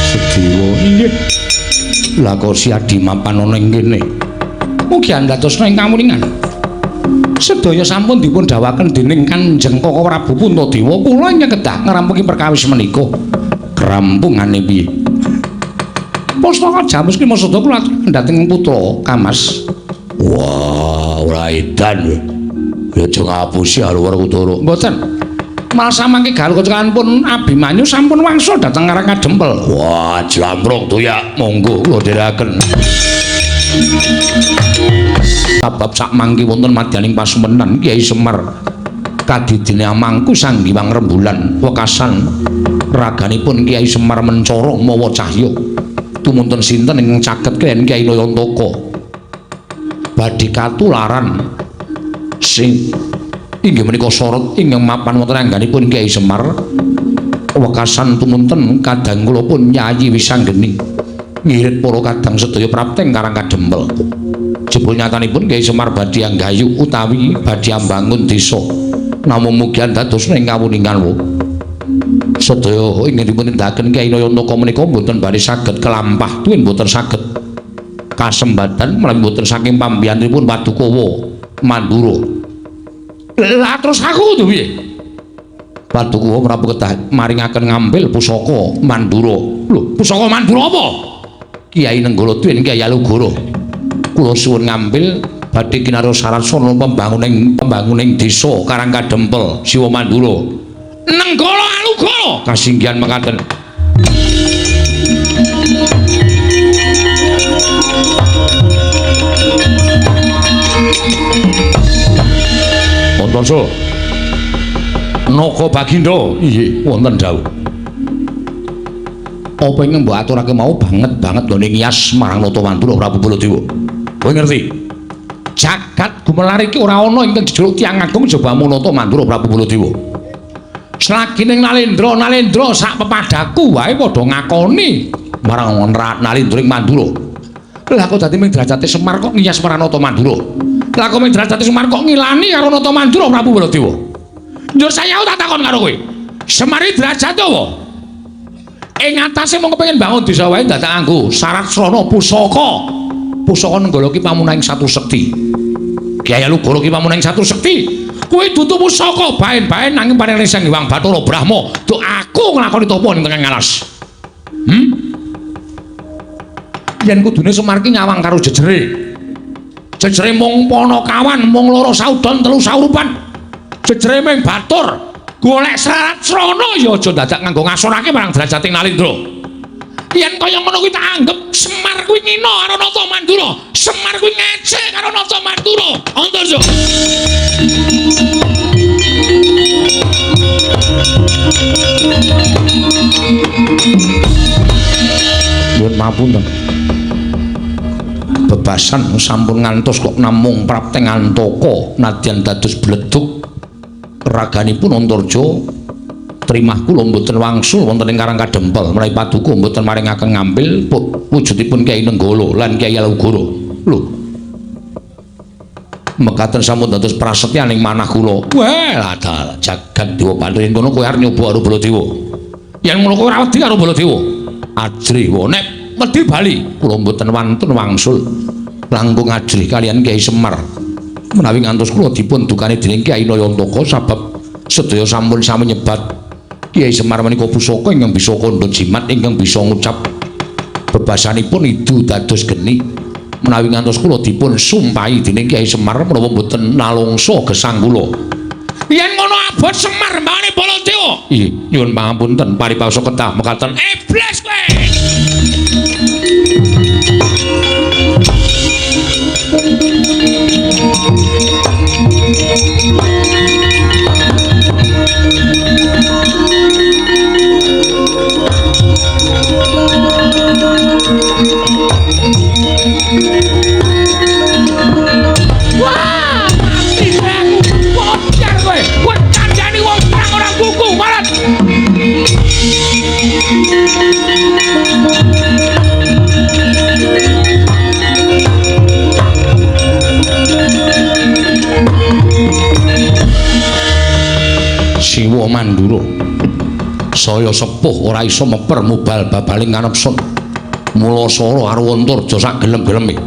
Sediwa inggih. Lah kok si Adi mapan ana ing kene. Mugi andhatosna ing kamuningan. Sedaya sampun dipun dhawaken dening Kanjeng Koko Prabu Puntadewa. Kula ingkang kedah ngrampungi perkawis menika. Krampungane piye? Pustaka Jamus Lima Sada kula aturaken dhateng putra Kamas. Wah, ora edan. Ya aja ngapusi Haluwar Kutara. Mboten. Malah samangke Garukaca pun Abimanyu sampun wangsul dhateng Karang Kadempel. Wah, jlampruk toyak, monggo kula dherekaken. Sabab sak mangke wonten madyaning pasumenan Kyai Semar kadidine amangku Sang Hyang Rembulan wekasan raganipun Kyai Semar mencara mawa cahya. Tumunten sinten ingkang caket kaliyan Kyai Nayantaka badhe katularan sing inggih menika sorot ingkang mapan wonten angganipun Kyai Semar wekasan tumunten kadang kula pun Yayi Wisanggeni ngirit para kadang sedaya prapteng Karang Kadempel. Jebul nyatanipun Kyai Semar badhe anggayu utawi badhe ambangun desa namung mugi dados ing kawuningan wo. Sedaya ingkang dipun tindakaken Kyai Nayantaka menika mboten badhe saged kelampah tuwin mboten saged kasembatan menawi mboten saking pambiyantunipun Padukawa Mandura. Lah terus aku kudu piye? Padukawa Prabu kedah maringaken ngambil pusaka Mandura. Lho, pusaka Mandura apa? Kyai Nenggala tuwin Kyai Alugoro. Kula suwun ngambil badhe kinarya syarat sarana pembanguning desa Karang Kadempel Siwa Mandura. Nenggala Alugoro kasinggihan mekaten. Antarja Naga Bagindo inggih wonten dawuh. Apa ingkang mbok aturake mau banget banget nggone ngiyas marang Nata Mandura Prabu Baladewa. Kowe ngerti? Jagat gumelar iki ora ana ingkang jejuluk tiyang agung jaba Nata Mandura Prabu Baladewa. Selagi ning Nalendra, Nalendra sak pepadaku wae padha ngakoni marang Nalendra ing Mandura. Lah kok dadi ming derajate Semar kok ngiyas marang Nata Mandura. Lah kok ming derajate Semar kok ngilani karo Nata Mandura Prabu Baladewa. Njur saya tak takon karo kowe. Semar iki derajate apa? Ing atase mung kepengin bangun desa wae dadak nganggo syarat srana pusaka. Pusaka Nenggala ki pamunahing satu sekti. Kyai Alugoro ki pamunahing satu sekti. Kuwi dudu pusaka baen-baen nanging paring Sang Hyang Bathara Brahma. Duk aku nglakoni tapa ning tengah alas. Yen kudune Semar ki nyawang karo jejere. Jejere mung panakawan, mung loro saudon telu saurupan. Jejere ming batur. Golek syarat srana ya aja dadak nganggo ngasorake marang derajate Nalendra. Yen kaya ngono kuwi tak anggep Semar kuwi ngina karo Nata Mandura. Semar kuwi ngece karo Nata Mandura. Antarja. Nyuwun mapunten. Bebasan sampun ngantos kok namung prapteng antaka nadyan dados bledug raganipun Antarja trimah kula mboten wangsul wonten ing Karang Kadempel menawi paduka mboten maringaken ngambil wujudipun Kyai Nenggala lan Kyai Alugoro. Lho, mekaten sampun dados prasetyaning manah kula. Wah, lah jagat dewa Bathara yen kono kowe arep nyoba karo Baladewa. Yen ngono kowe ora wedi karo Baladewa. Ajrih wae nek wedi bali kula mboten wantun wangsul langkung ajrih kaliyan Kyai Semar. Menawi ngantos kula dipun dukani dening Kyai Nayantaka sabab sedaya sampun sami nyebat Kyai Semar menika pusaka ingkang bisa kandha jimat ingkang bisa ngucap bebasanipun idu dados geni. Menawi ngantos kula dipun sumpahi dening Kyai Semar menapa mboten nalungsa gesang kula. Yen ngono abot Semar mbane Baladewa. Ih, nyuwun pangapunten paribasa ketah mekaten. Iblis kowe. Wah, mati aku. Bocah kowe. Kowe kandhani wong perang ora kuku, marat. Siwa Mandura saya sepuh ora iso meper mubal babaling kanepsun. Mula sora karo Antarja sak gelem-geleme.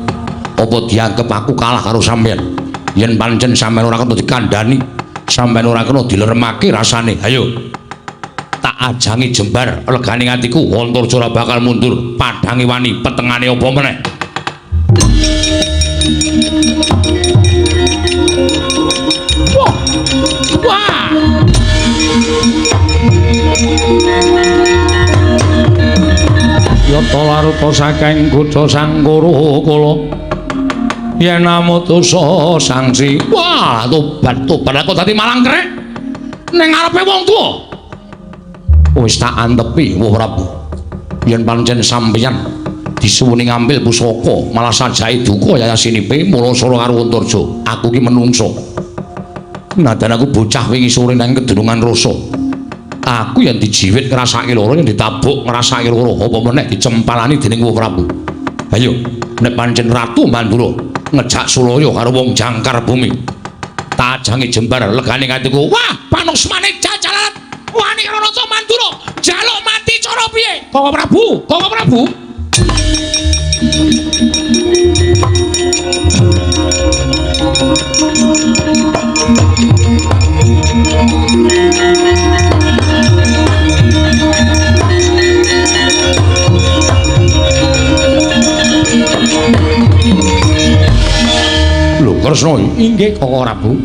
Apa dianggep aku kalah karo sampeyan? Yen pancen sampeyan ora kena dikandhani, sampeyan ora kena dileremake rasane. Ayo. Tak ajangi jembar legane atiku, Antarja ora bakal mundur. Padhange wani, petengane apa meneh? Wah. Wah. Yata laruta saking kutha Sangkara kala yen amutusa sangsi. Wah, tobat tobat aku dadi malang krek ning ngarepe wong tuwa. Wis tak antepi, Wah Prabu. Yen pancen sampeyan disuwuni ngambil pusaka malah sajake duka yayasinipe mula sora karo Antarja. Aku ki menungso. Nadan aku bocah wingi sore nang kedunungan rasa. Aku yang dijiwit ngrasake loro, yang ditabuk ngrasake loro, apa meneh dicempalani dening Wah Prabu. Ayo, nek pancen Ratu Mandura ngejak sulaya karo wong jangkar bumi. Tajange jembar legane atiku. Wah, panuksmane jajalalat. Wani karo Raja Mandura, njaluk mati cara piye? Koko Prabu, Koko Prabu. Lho, Kresna inggih Koko Prabu.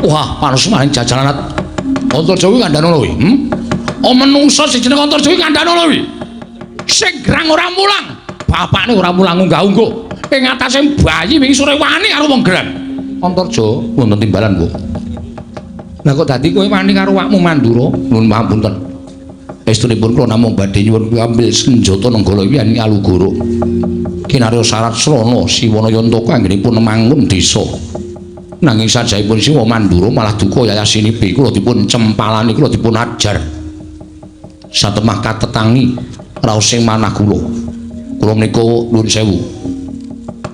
Wah, panusmane jajalanat. Antarja kuwi kandhane kuwi. Oh, menungsa sing jeneng Antarja kuwi kandhane kuwi. Sing gerang ora mulang, bapakne ora mulang unggah-ungguh. Ing atase bayi wingi sore wani karo wong gerang. Antarja wonten timbalan, Bu. Lah kok dadi kowe wani karo awakmu Mandura? Nuwun pangapunten. Estunipun kula namung badhe nyuwun ambil senjata Nenggala iki Alugoro. Kinarya syarat srana Siwana Yantaka anggenipun mangun desa. Nanging sajaipun Siwa Mandura malah duka yayasinipi kula dipun cempalani, kula dipun ajar. Satemah katetangi raos sing manah kula. Kula menika nuwun sewu.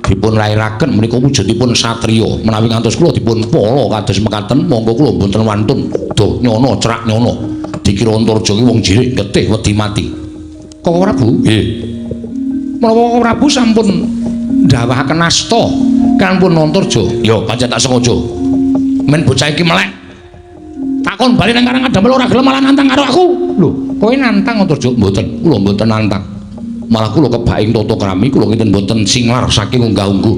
Dipun lairaken menika wujudipun satriya. Menawi ngantos kula dipun pala kados mekaten, monggo kula mboten wantun do nyono cerak nyono. Dikira Antarja ki wong jirik getih wedi mati. Koko Prabu? Nggih. Menapa Koko Prabu sampun ndawahaken asta kanpun Antarja? Ya pancen tak sengaja. Men bocah iki melek. Takon bali nang Karang Kadempel ora gelem malah nantang karo aku. Lho, kowe nantang Antarja? Mboten, kula mboten nantang. Malah kula kebaing tata krami kula kinten mboten singlar saking unggah-ungguh.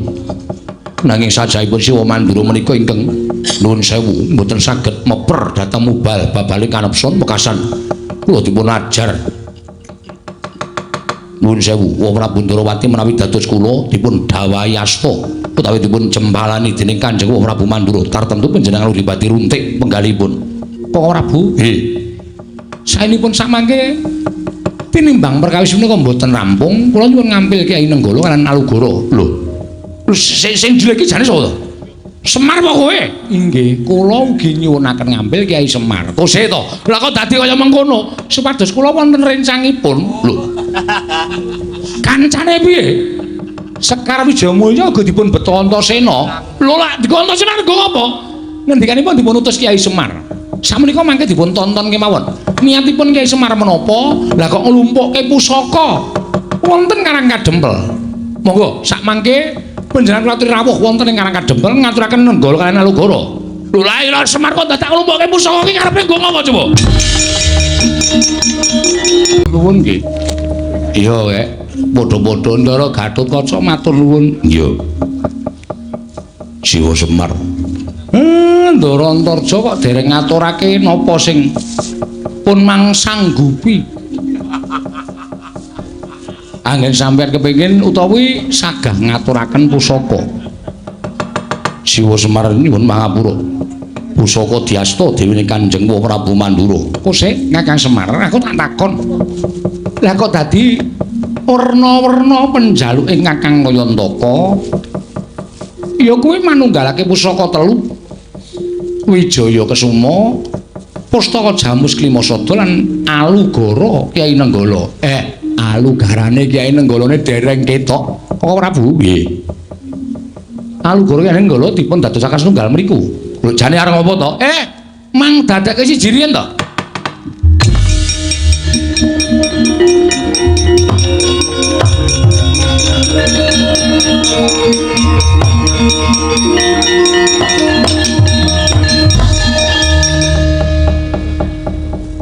Nanging sajaipun Siwa Mandura menika ingkang nuwun sewu mboten saged meper dhateng mubal babale kanepson wekasan kula dipun ajar. Nuwun sewu, Wah Prabu Ndrawati menawi dados kula dipun dawahi asta utawi dipun cempalani dening Kanjeng Wah Prabu Mandura tartemtu panjenengan Udipati runtik penggalipun. Koko Prabu? Nggih. Saenipun samangke tinimbang perkawis menika mboten rampung, kula nyuwun ngampil Kyai Nenggala kaliyan Alugoro. Lho. Sing jelek iki jane sapa to? Semar apa kowe? Inggih, kula ugi nyuwunaken ngampil Kyai Semar. Kose to? Lah kok dadi kaya mengkono? Supados kula wonten rencangipun. Lho. Kancane piye? Sekar Wijayamulya uga dipun beto Antasena. Lho lak digo Antasena nggo apa? Ngendikanipun dipun utus Kyai Semar. Samenika mangke dipun tonton kemawon. Niatipun Kyai Semar menapa? Lah kok nglumpukke pusaka wonten Karang Kadempel. Monggo sak mangke panjenengan kula aturi rawuh wonten ing Karang Kadempel ngaturaken Nenggala kaliyan Alugoro. Lho lah Semar kok dadak nglumpukke pusaka iki karepe nggo ngapa coba? Nuwun nggih. Iya, Kek. Padha-padha Ndara Gatotkaca matur nuwun. Iya. Siwa Semar. Ndara Antarja kok dereng ngaturake napa sing pun mangsanggupi. Anggen sampeyan kepengin utawi sagah ngaturaken pusaka. Siwa Semar nyuwun pangapura. Pusaka diasta dewane Kanjeng Prabu Mandura. Kosek Kakang Semar, aku tak takon. Lah kok dadi werna-werna penjaluke Kakang Kayantaka? Ya kuwi manunggalake pusaka telu. Wijaya Kesuma, Pustaka Jamus Klimasada lan Alugara Kyai Nenggala. Alugarane Kyai Nenggalane dereng ketok. Kok Prabu? Nggih. Alugara Kyai Nenggala dipun dadosaken setunggal mriku. Lho jane arep apa to? Mang dadekke siji riyen to.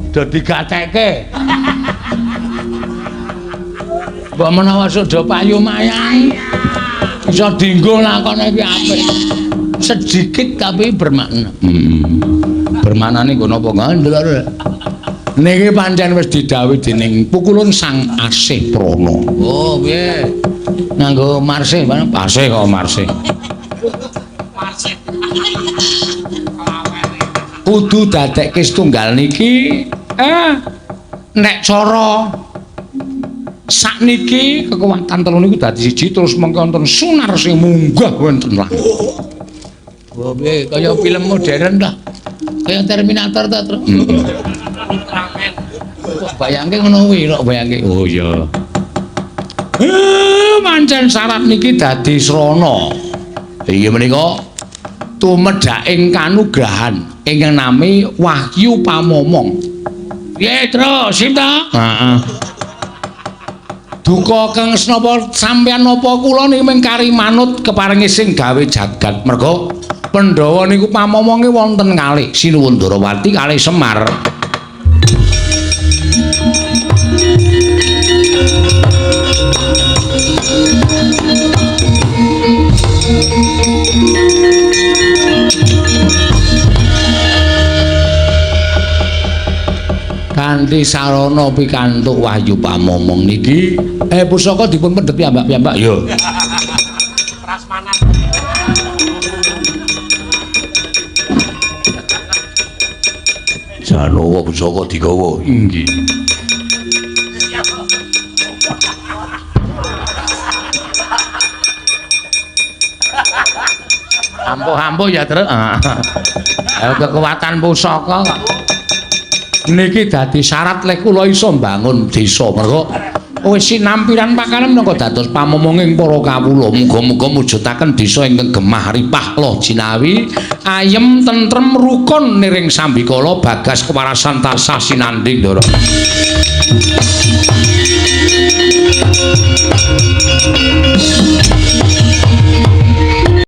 Do digatekke. Mbok menawa suda payu mayang. Iso dienggo lakone iki apik. Sedikit tapi bermakna. Bermaknane nggo napa ngandel. Niki pancen wis didhawuhi dening pukulun Sang Asih Prana. Oh, piye? Nganggo marsih, Marsih kok marsih. Marsih. Kudu dadekke setunggal niki nek cara sakniki kekuatan telu niku dadi siji terus mengko wonten sunar sing munggah wonten langit. Oh, piye kaya film modern ta? Kaya Terminator ta, Tru? Kok bayangke ngono kuwi, kok bayangke. Oh iya. Pancen syarat niki dadi srana. Inggih menika tumedhaking kanugrahan ingkang nami Wahyu Pamomong. Piye, Tru? Sip ta? Heeh. Duka kang senapa sampeyan napa kula niki mung kari manut keparengi sing gawe jagat. Merga Pandhawa niku pamomonge wonten kalih Sinuwun Ndarawati kalih Semar. Kanthi sarana pikantuk Wahyu Pamomong niki pusaka dipun pendhet piyambak-piyambak. Iya. Prasmanan. Janowo pusaka digawa. Inggih. Ampuh-ampuh ya, Tru. Kekuatan pusaka kok. Niki dadi syarat lek kula iso mbangun desa. Mergo wis sinampiran pakanan menapa dados pamomonging para kawula. Muga-muga mujudaken desa ingkang gemah ripah loh jinawi, ayem tentrem rukun niring sambikala bagas kewarasan tansah sinanding, Ndara.